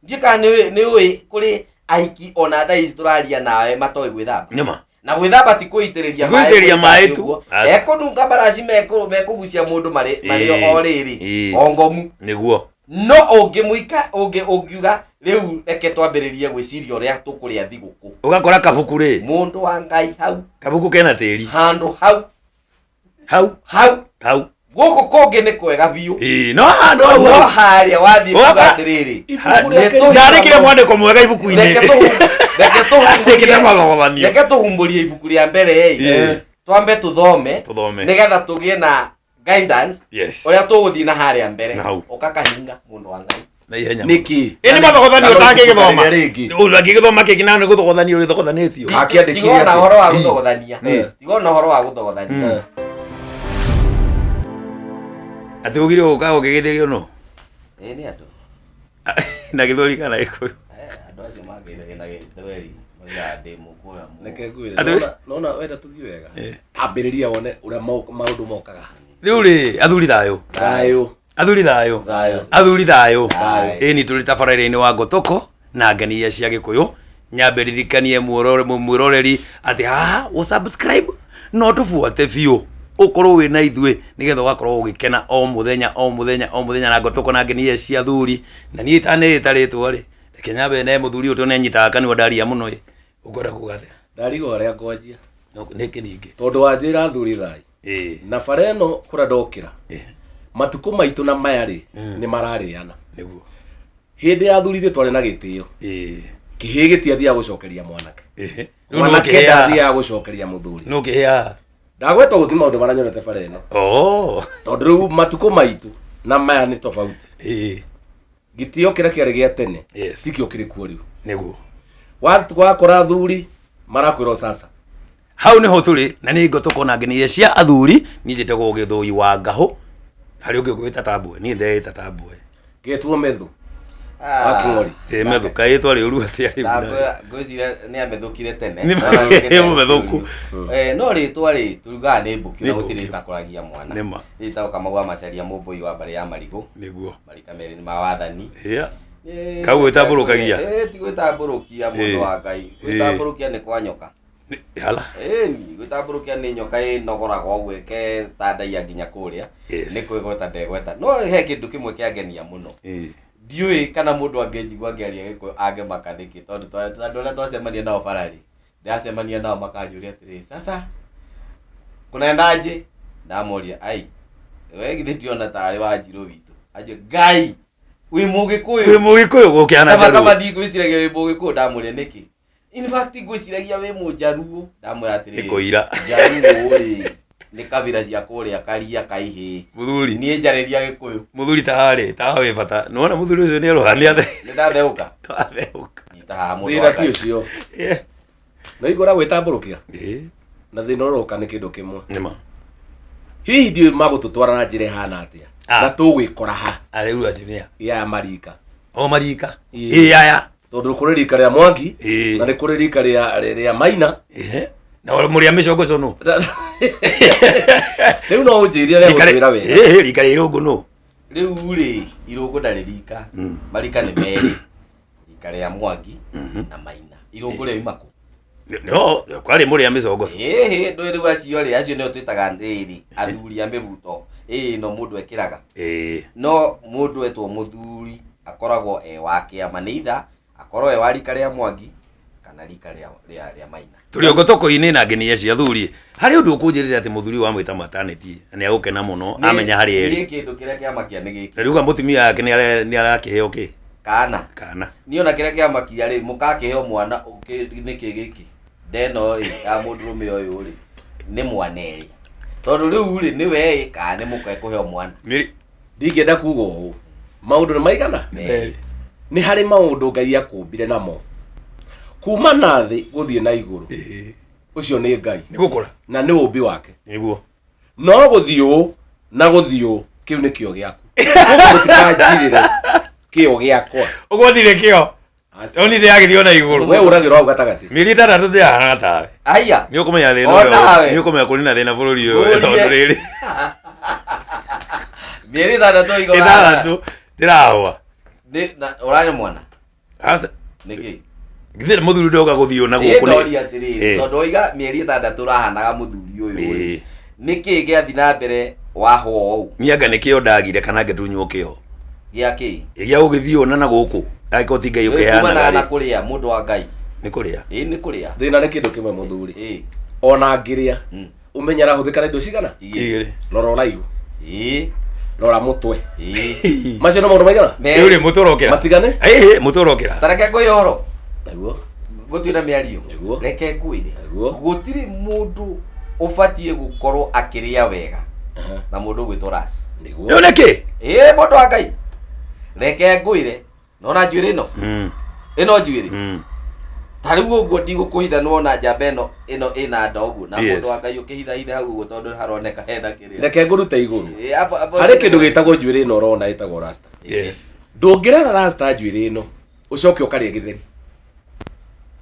Ndiũĩ kana nĩ ũĩ kũrĩ ahiki ona thaa ici tũraria nawe matoĩ gwĩthamba. Nĩma. Na gwĩthamba ti kũitĩrĩria Ti kũitĩrĩria maĩ tu. ũguo. Aca. Ekũnunga maraci mekũgucia mũndũ marĩ marĩ o rĩrĩ o ngomu. Nĩguo. No ũngĩmũika ũngĩ ũngiuga rĩu reke twambĩrĩrie gwĩciria ũrĩa tũkũrĩa thigũkũ. Ũgakora kabuku rĩ. Mũndũ wa Ngai hau. Kabuku kena tĩri. Handũ hau. Hau. Hau. Hau. Gũkũ kũngĩ nĩ kwega biũ. Ĩĩ, no handũ hau. No harĩa wathiĩ kuga Ũgakora- atĩrĩrĩ. Ha- Ndandĩkire mwandĩko mwega ibuku-inĩ. Reke tũhu- reke tũhumbũrie- Ndandĩkĩte mathogothanio. reke tũhumbũrie ibuku rĩa mbere ĩ. Ĩĩ. Twambe tũthome. Tũthome. Nĩgetha tũgĩe na guidance Yes. ũrĩa tũgũthiĩ na harĩa mbere. Na hau. Ũka kahinga mũndũ wa Ngai. Na ihenya. Nĩkĩ? Ĩ nĩ mathogothanio Na no ũtangĩgĩthoma. ibuku rĩrĩa rĩngĩ. Ũngĩgĩthoma kĩngĩ na nĩ gũthogothanio ũrĩthogothanĩtio. Akĩandĩkire Tiga ona atĩa? ũhoro wa gũthogothania. Ĩ. Tiga ona ũhoro wa gũthogothania. Atĩ ũgire gũka ũkĩgeithio no. Ĩ nĩ andũ. Na gĩthweri kana gĩkũyũ. Andũ acio mangeithagia na gĩthweri moigaga ndĩ mũkũra mũno. Reke ngwĩre, Andũ- nona wenda tũthiĩ wega. Ambĩrĩria wone ũrĩa maũndũ mokaga. Rĩu rĩ, athuri thayũ. Thayũ. Athuri thayũ. Thayũ. Athuri thayũ. Thayũ. Ĩni tũrĩ tabarĩra-inĩ wa ngotoko na ngeni iria cia gĩkũyũ. Nyambe ririkanie mwĩroreri atĩ haha ũ subscribe no tũbuate biũ ũkorwo wĩ na ithuĩ nĩgetha ũgakorwo ũgĩkena o mũthenya o mũthenya o mũthenya na ngotoko na ngeni iria cia athuri. Na niĩ itanĩĩta rĩtwa rĩ, reke nyambe ne mũthuri ũyũ tondũ nĩanyitaga kanua ndaria mũno ĩ. Ũkwenda kuga atĩa? Ndarigwo harĩa ngwanjia. No, nĩkĩ ningĩ? Tondũ wanjĩra athuri thayũ. Ĩĩ. Na bara ĩno kũrĩa ndokĩra. Ĩĩ. Matukũ maitũ na maya rĩ, nĩ mararĩana. Nĩguo. Hĩndĩ ya athuri ithuĩ twarĩ na gĩtĩo. Ĩĩ. Kĩhĩĩ gĩtiathiaga gũcokeria mwanake. Ĩhĩ. Rĩu Mwanake nũkĩhĩaga. ndathiaga gũcokeria mũthuri. Nũkĩhĩaga. Ndagwetwo gũthi maũndũ marĩa nyonete bara ĩno. Oh. Tondũ rĩu matukũ maitũ na maya nĩ tofauti. Ĩĩ. Gĩtĩo kĩrĩa kĩarĩ gĩa tene Yes. tikĩo kĩrĩ kuo rĩu. Nĩguo. Wakora athuri marakwĩra o sasa. Hau nĩho tũrĩ na nĩ ngotoko na ngeniria cia athuri. Niĩ njĩtagwo Gĩthũi wa Ngahũ. Harĩ ũngĩ ũngĩta Tambwe. Niĩ ndeĩta Tambwe. Ngetwo Methu. Wa Kĩng'ori. Ĩ Methu kaĩ rĩtwa rĩũru atĩa rĩu? Ndakwĩra ngwĩciria nĩ amethũkire tene. Nĩ No nĩ mũmethũku. No rĩtwa rĩ tugaga nĩ mbũkio na Nĩ gũtirĩ mbũkio. rĩtakũragia mwana. Nĩ ma. Rĩtagwo Kamau wa Macharia Mũmbũi wa mbarĩ ya Marigũ. Nĩguo. Marika merĩ nĩ ma wathani. Yeah. Kau gwĩtambũrũkagia? Ti gwĩtambũrũkia mũndũ wa Ngai. Gwĩtambũrũkia nĩ kwa nyoka. Hala. Ĩni, gwĩtambũrũkia nĩ nyoka ĩnogoraga ũguo ĩketandaia nginya kũrĩa. Yes. Nĩ kwĩgweta ndegweta. No he kĩndũ kĩmwe kĩangenia mũno. Ndiũĩ kana mũndũ angĩnjigua ngĩaria Gĩkũyũ angĩmaka nĩkĩ tondũ andũ arĩa twacemania nao bara-rĩ, ndĩracemania nao makanjũria atĩrĩrĩ, sasa kunaendaje? Ndamoria ai, we githĩ ndiona tarĩ Wanjirũ witũ. Anjĩra Ngai, wĩ Mũgĩkũyũ. Wĩ Mũgĩkũyũ gũkĩhana Kama kama Njaruo. ndigwĩciragia wĩ Mũgĩkũyũ ndamũria nĩkĩ? In fact ngwĩciragia wĩ Mũnjaruo. Ndamwĩra atĩrĩrĩ, Nĩ kũira. Njaruo rĩ, nĩ kabira cia kũrĩa Karia Kaihĩ. Mũthuri. Niĩ njarĩria Gĩkũyũ. Mũthuri ta harĩ, ta haha wĩ bata. Nĩwona mũthuri ũcio nĩ arũha, nĩ athe. Nĩ ndatheũka. Ndatheũka. Nyita haha mũndũ Thĩna wa ti Ngai. ũcio. Yeah. Na igũra gwĩtambũrũkia. Ĩĩ. Na thĩna ũroka nĩ kĩndũ kĩmwe. Nĩ ma. Hihi ndiũĩ magũtũtwara na njĩra ĩhana atĩa. Ah. Na tũgwĩkora ha. Arĩu acio nĩ a? Ya marika. O marika. Ĩĩ. Ĩĩ aya. Tondũ kũrĩ rika rĩa Mwangi Ĩĩ. na nĩ kũrĩ rika rĩa rĩa Maina. Ehe. Na mũrĩa mĩcongoco nũ? Rĩu no ũnjĩrie ũrĩa Rika rĩ- gũtwĩra wega. Ĩĩ, rika rĩa irũngũ nũ? Rĩu rĩ, irũngũ ndarĩ rika. Marika nĩ merĩ. Rika rĩa Mwangi na Maina. Irũngũ rĩoima kũ? No, kwarĩ mũrĩa mĩcongoco. Ĩhĩ, ndũĩ rĩu acio rĩ, acio nĩo twĩtaga rĩrĩ, athuri a mĩbuto. Ĩĩ no mũndũ ekĩraga. Ĩĩ. No mũndũ etwo mũthuri akoragwo e wa kĩama nĩ itha akorwo e wa rika rĩa Mwangi kana rika rĩa rĩa rĩa Maina. Tũrĩ o ngotoko-inĩ na ngenia cia athuri. Harĩ ũndũ ũkũnjĩrĩra atĩ mũthuri ũyũ wamwĩta maternity na nĩ agũkena mũno amenya harĩa ĩrĩ. Niĩ kĩndũ kĩrĩa kĩamakia nĩ gĩkĩ. Na rĩu mũtumia wake nĩ arakĩheo kĩ? Kana. Kana. Niĩ ona kĩrĩa kĩamakia rĩ, mũkakĩheo mwana nĩkĩ gĩkĩ? Ndeno rĩ, ya mũndũrũme ũyũ rĩ, nĩ mwana erĩ. Tondũ rĩu rĩ, nĩwe ĩ, kana nĩ mũka ekũheo mwana. Mĩri. Ndingĩenda kuga ũũ. Maũndũ nĩ maigana? Merĩ. Nĩ harĩ maũndũ Ngai akũmbire namo. Kuma na thĩ gũthiĩ na igũrũ. Ĩĩ. Ũcio nĩ Ngai. Nĩ gũkũra. Na nĩ ũmbi wake. Nĩguo. No gũthiĩ ũũ na gũthiĩ ũũ, kĩu nĩ kĩo gĩaku. Koguo mũtikanjirĩre kĩo gĩakwa. Ũguo thire kĩo. Onire yagĩthiĩ ona igũrũ. We ũragĩrwo hau gatagatĩ. Mĩeri ĩtandatũ ndĩrahana tawe. Aya. Nĩ ũkũmenya thĩna O ũyũ. nawe. Nĩ ũkũmenya kũrĩ na thĩna bũrũri ũyũ Ũrie. tondũ rĩrĩ. Mĩeri ĩtandatũ igũrũ. Ĩtandatũ ndĩrahũa. Nĩ na ũrarĩ mwana. Aca. Nĩkĩ? Githĩ mũthuri ndoga gũthiĩ na Ĩ gũkũ nĩ ndoria atĩrĩrĩ, Ĩ. tondũ oiga mĩeri 6 ũrahanaga mũthuri ũyũ ĩ. Ĩ. Nĩkĩ gĩathi na mbere wahwo ũũ? Niĩ anga nĩkĩo ndagire kana ngĩtunywo kĩo. Gĩa kĩ? Gĩa gũgĩthiĩ ona na gũkũ. Angĩkorwo ti Ngai Kumanaga ũkĩheanaga na rĩ. kũrĩa mũndũ wa Ngai. Nĩ kũrĩa. Ĩ nĩ kũrĩa. Thĩna nĩ kĩndũ kĩmwe mũthuri. Ĩ. Ona ngĩrĩa Ũmenye arahũthĩka na indo cigana? Igĩrĩ. Igĩrĩ. Rora ũraihu. Ĩ. Rora mũtwe. Ĩ. Macio nĩ maũndũ maigana? Rĩu rĩ mũtwe ũrokĩra. Matigane? Ĩĩ mũtwe ũrokĩra. Ta reke ngwĩre ũhoro. Nĩguo. Gũtirĩ na mĩario. Nĩguo. Reke ngwĩre. Nĩguo. Gũtirĩ mũndũ ũbatiĩ gũkorwo akĩrĩa wega Aha. na mũndũ ũgwĩtwo Ras. Nĩguo. Rĩu nĩkĩ? Ĩ mũndũ wa Ngai. Reke ngwĩre. Nona njuĩrĩ ĩno? Ĩno njuĩrĩ. Ta rĩu ũguo ndigũkũhitha nĩwona njamba ĩno ĩno ĩna nda ũguo na Yes. mũndũ wa Ngai ũkĩhithahitha hau ũguo tondũ haroneka hena kĩrĩa. Reke ngũrute igũrũ. Ĩ, hapo- hapo- Harĩ kĩndũ gĩtagwo njuĩrĩ ĩno ũrona ĩtagwo rasta. Yes. Ndũngĩrera rasta njuĩrĩ ĩno ũcoke ũkarĩa gĩtheri.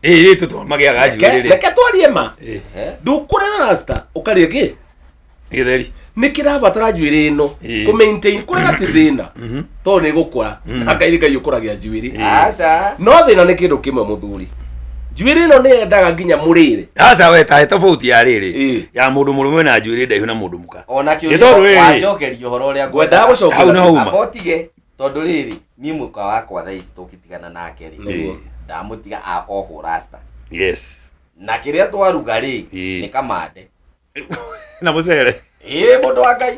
Ĩĩ ĩĩ tũtũ magĩaga njuĩrĩ rĩ. Reke twarie ma. Ĩĩ. Eh? Ndũkũrera rasta ũkarĩa kĩ? Gĩtheri. Nĩ kĩrabatara njuĩrĩ ĩno Ĩĩ. kũ maintain kũrera ti thĩna tondũ nĩ gũkũra na Ngai nĩ Ngai ũkũragia njuĩrĩ. Aca. No thĩna nĩ kĩndũ kĩmwe mũthuri. Njuĩrĩ ĩno nĩ yendaga nginya mũrĩre. Aca we tahe tofauti ya rĩrĩ. Ĩĩ. Ya mũndũ mũrũme na njuĩrĩ ndaihu na mũndũ mũka. Ona Nĩ tondũ kĩũria rĩrĩ. wanjokeria ũhoro ũrĩa Ngwendaga gũcokia Hau nĩho uma. Amba ũtige tondũ rĩrĩ niĩ mũka wakwa thaa ici tũngĩtigana nake rĩ Nĩguo. ndamũtiga ohwo rasta Yes. na kĩrĩa twaruga rĩ Ĩĩ. nĩ kamande Na mũcere. Ĩĩ mũndũ wa Ngai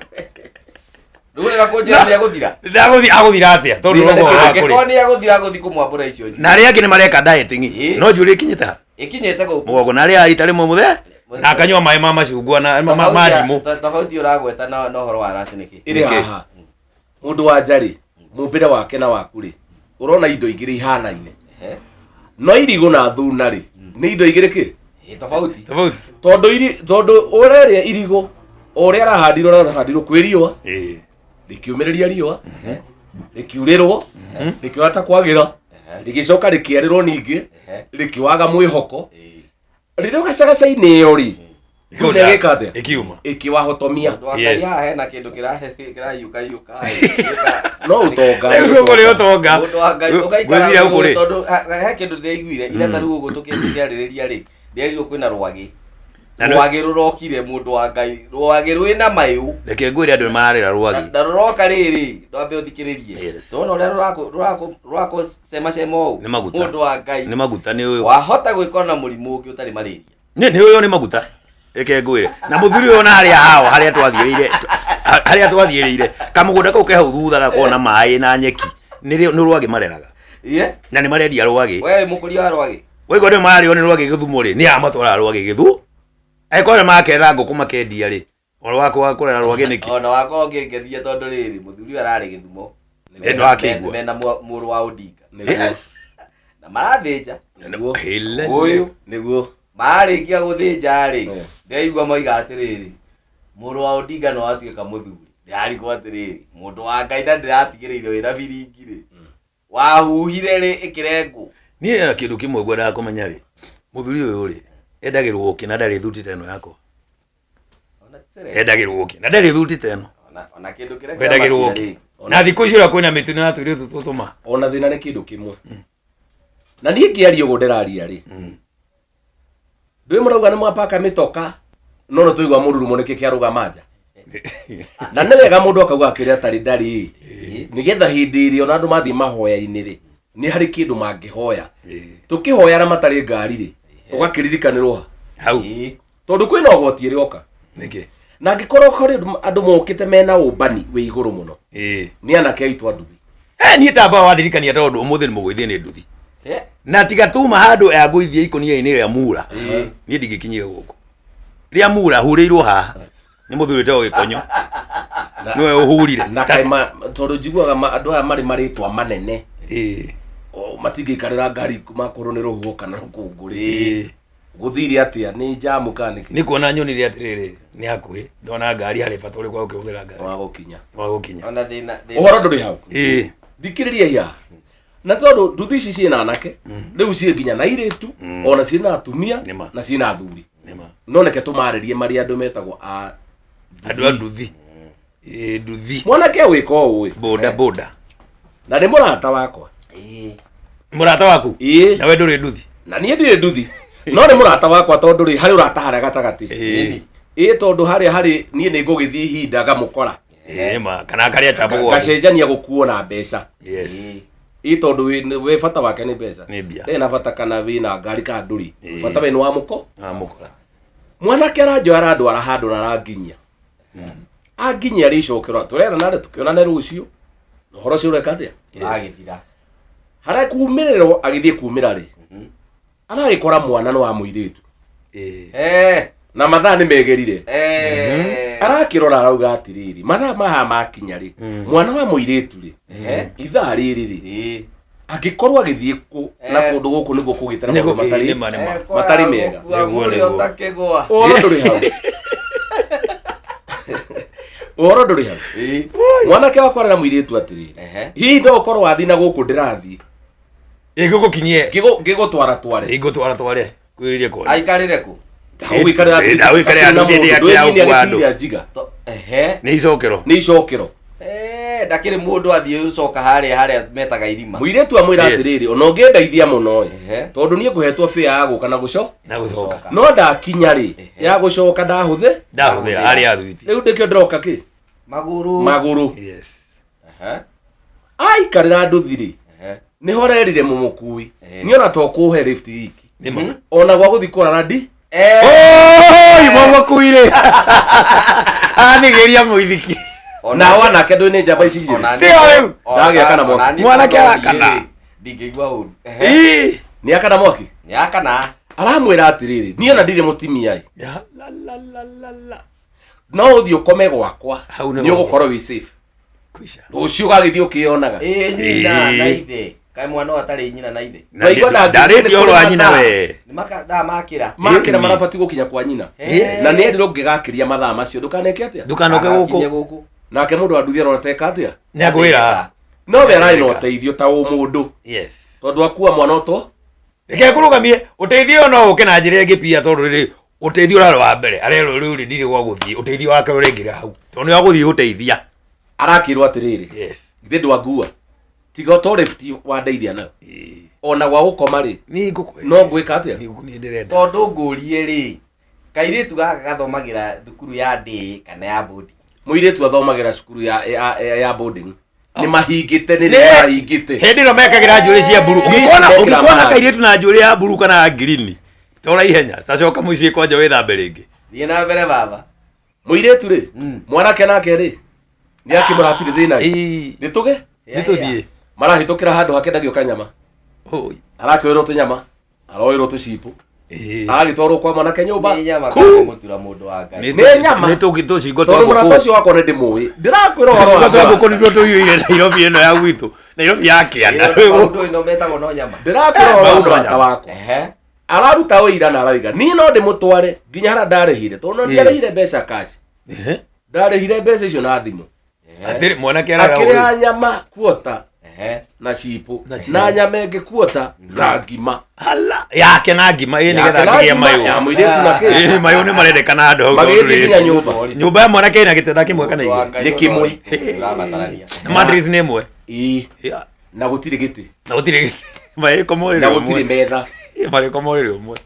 rĩu ũrenda kũnjĩra nĩ agũthira Ndagũthi agũthira atĩa tondũ Thĩna nĩ roho kĩndũ wa angĩkorwo kũrĩa. nĩ agũthira agũthi kũmwambũra icio njui Na arĩa angĩ nĩ mareka dieting. Ĩĩ. No njuĩrĩ ĩkinyĩte ha? ĩkinyĩte gũkũ Mũgongo na arĩa rita rĩmwe mũthe na akanyua maĩ ma macungwa na ma ma Tofauti ya- ndimũ. tofauti ũragweta na na ũhoro wa rasi nĩkĩ Ĩrĩ Nĩkĩ? haha. Mũndũ wa nja rĩ, mũmbĩre wake na waku rĩ, ũrona indo igĩrĩ ihanaine. Ehe. No irigũ na thuna rĩ, nĩ indo igĩrĩ kĩ? Ĩ, tofauti Tofauti. Tondũ iri tondũ ũrerĩa irigũ o ũrĩa arahandirwo arahandirwo kwĩ riũa Ĩĩ. rĩkiumĩrĩria riũa rĩkiurĩrwo rĩkĩona ta kwagĩra Ehe. rĩgĩcoka rĩkĩarĩrwo ningĩ Ehe. rĩkĩwaga mwĩhoko Ĩ. rĩrĩa gacagaca-inĩ ĩyo rĩ thuna ĩgĩka atĩa Ĩkiuma. ĩkĩwahotomia Mũndũ wa Yes. Ngai haha hena kĩndũ kĩrahiũkahiũka ĩ. no ũtonga Rĩu gũkũ nĩ ũtonga. Mũndũ wa Ngai ũgaikara Ngwĩciria ũguo gũkũ rĩ. tondũ he kĩndũ ndĩraiguire ira ta rĩu ũguo tũkĩarĩrĩria rĩ ndĩrerirwo kwĩna rwagĩ Na nĩ- rwagĩ rũrokire mũndũ wa Ngai rwagĩ rwĩna mayũ Reke ngwĩre andũ nĩ mararĩra rwagĩ. na rũroka rĩrĩ ndwambe ũthikĩrĩrie Yes. tona ũrĩa rũrakũcemacema ũũ Nĩ maguta. mũndũ wa Ngai Nĩ maguta nĩ ũyũ. wahota gwĩkora na mũrimũ ũngĩ ũtarĩ malaria Nĩ nĩ ũyũ nĩ maguta. Reke ngwĩre. Na mũthuri ũyũ na harĩa hao harĩa twathiĩrĩire harĩa twathiĩrĩire kamũgũnda kau ke hau thutha gakoragwo na maĩ na nyeki. Nĩ rĩ- nĩ rwagĩ mareraga. Iye Na nĩ marendia rwagĩ. we mũkũria wa rwagĩ Waigua nĩ mararĩo nĩ rwagĩ gĩthumo rĩ, nĩ amatwaraga rwagĩ gĩthu. Angĩkorwo nĩ makerera ngũkũ makendia rĩ, ũhoro waku wa kũrera rwagĩ nĩkĩ? ona wakwa ũngĩngeria tondũ rĩrĩ mũthuri ũyũ ararĩ gĩthumo Ĩ, nĩwakĩigua. mena mũrũ wa Odinga Nĩguo. Yes. na marathĩnja Nĩguo. Hĩlele. ũyũ Nĩguo. marĩkia gũthĩnja rĩ Eh. ndĩraigua moiga atĩrĩrĩ mũrũ wa Odinga no atuĩka mũthuri ndĩrarigwo atĩrĩrĩ mũndũ wa Ngai na ndĩratigĩrĩire wĩra biringi rĩ wahuhire rĩ ĩkĩrengwo Niĩ na kĩndũ kĩmwe ngwendaga kũmenya rĩ, mũthuri ũyũ rĩ, endagĩrwo ũkĩ na ndarĩ thuti ta ĩno yakwa. Ona ti cerebu. Endagĩrwo ũkĩ na ndarĩ thuti ta ĩno. Ona kĩndũ kĩrĩa Wendagĩrwo kĩamakia ũkĩ. rĩ, Na thikũ ici ũrĩa kwĩna mĩtino ya tũirĩtu tũtũma. Ona thĩna nĩ kĩndũ kĩmwe. Na niĩ ngĩaria ũguo ndĩraria rĩ, ndũĩ mũrauga nĩ mwapaka mĩtoka no nĩ tũigua mũrurumo nĩkĩ kĩarũgama nja. Na nĩ wega mũndũ akauga kĩrĩa atarĩ ndarĩ nĩgetha hĩndĩ ĩrĩa ona andũ mathiĩ mahoya-inĩ rĩ nĩ harĩ kĩndũ mangĩhoya. Tũkĩhoya na matarĩ ngari rĩ ũgakĩririkanĩrwo ha Hau. Ĩ, tondũ kwĩna ũgwati ĩrĩ oka Nĩkĩ? na angĩkorwo kũrĩ andũ mokĩte mena ũmbani wĩ igũrũ mũno Ĩĩ. nĩ anake aitũ a nduthi. Eh, niĩ tamba wandirikania tondũ ũmũthĩ nĩ mũgũithie nĩ nduthi. eh, Na tiga tuma handũ ya ngũithie ikũnia-inĩ rĩa mura. Ĩĩ. Niĩ ndingĩkinyire gũkũ. Rĩa mura hurĩirwo haha. Nĩ mũthuri wĩtagwo Gĩkonyo. Nĩwe ũhurire. Na kaĩ tondũ njiguaga andũ aya marĩ marĩtwa manene Ĩĩ. o, matingĩikarĩra ngari makorwo nĩ rũhuho kana rũkũngũ rĩ Ĩĩ. gũthire atĩa nĩ njamu kana nĩkĩ Nĩ kuona nyonire atĩrĩrĩ nĩ hakuhĩ ndona ngari harĩ bata ũrĩkũ wa gũkĩhũthĩra ngari wa gũkinya wa gũkinya. ona thĩna thĩna ũhoro ndũrĩ hau Ĩĩ. thikĩrĩria iya na tondũ nduthi ici ciĩna anake rĩu ciĩ nginya na airĩtu ona ciĩna atumia Nĩma. na ciĩna athuri Nĩma. no reke tũmarĩrie marĩa andũ metagwo a Andũ a nduthi. Ĩĩ nduthi. mwanake wĩka ũũ ĩ Boda boda. na nĩ mũrata wakwa Ĩ, Mũrata waku? Ĩĩ. Na we ndũrĩ nduthi? Na niĩ ndirĩ nduthi, no nĩ mũrata wakwa tondũ rĩ, harĩ ũrata harĩa gatagatĩ. Ĩĩ. Ĩĩ, tondũ harĩa harĩ niĩ nĩ ngũgĩthiĩ ihinda ngamũkora. Ĩĩ ma, kana akarĩa chapo gwaku. Ngacenjania gũkuo na mbeca. Yes. Ĩĩ, tondũ we bata wake nĩ mbeca. Nĩ mbia. Ndarĩ na bata kana wĩna ngari kana ndũrĩ. Ĩĩ. Bata we nĩ wa mũko. Wamũkora. Mwanake aranjoya arandwara handũ na aranginyia. Anginyia rĩcokero tũrerana rĩ tũkĩonane rũciũ. Na ũhoro ũcio ũreka atĩa? Agĩthira. Harĩa kumĩrĩrwo agĩthiĩ kumĩra rĩ, aragĩkora mwana nĩ wa mũirĩtu. Ĩĩ. Na mathaa nĩ megerire. Arakĩrora arauga atĩrĩrĩ, mathaa maya makinya rĩ, mwana wa mũirĩtu rĩ, ithaa rĩrĩ rĩ, angĩkorwo agĩthiĩ kũ na kũndũ gũkũ nĩguo kũgĩte na Nĩguo, maũndũ matarĩ ĩĩ, nĩma, nĩma. Matarĩ mega. Nĩguo, nĩguo. Ũtakĩgwa. Ũhoro ndũrĩ hau. Ũhoro ndũrĩ hau. Mwanake wakwa arera mũirĩtu atĩrĩrĩ, hihi no ũkorwo wathiĩ na gũkũ ndĩrathiĩ Ĩĩ, ngũgũkinyie. Ngĩgũtwara tware. Ĩĩ, ngũtwara tware. Kwĩrĩria kũrĩa. Aikarĩre kũ? Ndagũikarĩra Ĩĩ, ndagũikarĩra na andũ hĩndĩ mũndũ, yake ya ndũĩ nginya gũkua andũ. agĩtiria njiga. Ehe. Nĩ icokero. Nĩ icokero. Ndakĩrĩ mũndũ athiĩ ũcoka harĩa harĩa metaga irima. Mũirĩtu amwĩra Yes. atĩrĩrĩ, ona ũngĩndeithia mũno ĩ, Ehe. tondũ niĩ ngũhetwo bĩa ya gũka na gũco Na gũcoka. No ndakinya rĩ, ya gũcoka ndahũthĩ Ndahũthĩra harĩa thuiti. Rĩu ndĩkĩo ndĩroka kĩ? Magũrũ. Magũrũ. Yes. Ehe. Aikarĩra nduthi rĩ, Ehe. nĩho rerire mũmũkui, Ehe. niĩ ona to kũhe lift iki. Nĩma. Ona gwa gũthiĩ kũrara ndi. Oi, mũmũkui rĩ. Anĩgĩria mũithiki. Na wanake ndũĩ nĩ njamba ici njĩthĩ. Tiga rĩu. Ndagĩakana mwaki. Mwanake arakana. Ndingĩigua ũru. Ehe. Ĩĩ. Nĩ akana mwaki? Nĩ akana. Aramwĩra atĩrĩrĩ, niĩ ona ndirĩ mũtimia ĩ. Ya, la, la, la, la, la. No ũthiĩ ũkome gwakwa. Hau nĩho. Nĩ ũgũkorwo wĩ safe. Kwisha. Rũciũ ũgagĩthiĩ ũkĩyonaga. Ĩĩ nyina Ĩĩ. na ithe. Kaĩ mwana ũyũ atarĩ nyina na ithe. Na Waigua ndangĩ- ndarĩtie ũhoro wa nyina we. Nĩ mathaa makĩra. Makĩra Ĩĩ. marabatiĩ gũkinya kwa nyina. Yes. Na nĩ erirwo ũngĩgakĩria mathaa macio ndũkaneke atĩa? Ndũkanoke Agakinye gũkũ. gũkũ. Nake mũndũ wa nduthi arona teka atĩa? Nĩ akwĩra. No we ararĩ na ũteithio ta ũmũndũ. Yes. Tondũ akua mwana ũto. Reke ngũrũgamie ũteithio ũyũ no ũke na njĩra ĩngĩ pia tondũ rĩrĩ ũteithio ũrarĩ wa mbere arerwo rĩu rĩ ndirĩ gwa gũthiĩ ũteithio wake ũraingĩra hau tondũ nĩ wa gũthiĩ gũteithia. Arakĩrwo atĩrĩrĩ, Yes. githĩ ndwangua? Tiga to lift wandeithia nayo. Ĩĩ. Ona gwa gũkoma rĩ, Nĩ ngũkũhe. no ngwĩka atĩa? Nĩ ndĩrenda. Tondũ ngũrie rĩ, kairĩtu gaka gathomagĩra thukuru ya day kana ya boarding. Mũirĩtu athomagĩra cukuru ya boarding. Nĩ mahingĩte, nĩ Nĩ- mahingĩte. Hĩndĩ ĩno mekagĩra njuĩrĩ cia mburu. Ũngĩkona Mekĩra ũngĩkona marangi. kairĩtu na njuĩrĩ ya mburu kana ya ngirini tora ihenya tacoka mũciĩ kwanja wĩthambe rĩngĩ. Thiĩ na mbere baba. Mũirĩtu rĩ, mwanake nake rĩ, nĩ akĩmũra hatirĩ thĩna ĩ. Ĩĩ. Nĩ tũge? Nĩ tũthiĩ. Marahĩtũkĩra handũ hakendagio kanyama. Oi. Arakĩoerwo tũnyama, aroerwo tũcipũ. Ĩĩ. Agagĩtwarwo kwa mwanake nyũmba. Nĩ nyama Kuu. kana mũtura mũndũ wa Ngai. Nĩ nyama. Nĩ tũcingo twa Tondũ mũrata ngũkũ. ũcio wakwa nĩ ndĩmũĩ. Ndĩrakwĩra ũhoro Tũcingo wa twa ngũkũ mũrata. nĩtuo tũiyũire Nairobi ĩno ya gwitũ. Nairobi ya kĩanda. Maũndũ ĩno metagwo no nyama. Ndĩrakwĩra ũhoro wa Maũndũ mũrata nyama. wakwa. Ehe. Araruta ũira na arauga niĩ no ndĩmũtware nginya harĩa ndarĩhire tondũ no ndiarĩhire mbeca cash. Ehe. Ndarĩhire mbeca icio na thimũ. Atĩrĩ mwanake arara Akĩrĩha nyama kuota Ehe. na cipũ Na cipũ. na nyama ĩngĩ kuota na ngima. Hala yake na ngima ĩ Yake nĩgetha na akĩgĩe ngima, mayũ. ya mũirĩtu na kĩ. Ĩ mayũ nĩ marendekana andũ hau tondũ Magĩthiĩ rĩ- nginya nyũmba. Nyũmba ya mwanake ĩna gĩtanda kĩmwe kana Mũndũ wa igĩrĩ. Ngai Nĩ kĩmwe. ũrabatarania. Na mattress nĩ ĩmwe. Ĩĩ. Ya. Na gũtirĩ gĩtĩ. Na gũtirĩ marĩkoma ũrĩrĩ Na gũtirĩ ũmwe. metha. Marĩkoma ũrĩrĩ ũmwe.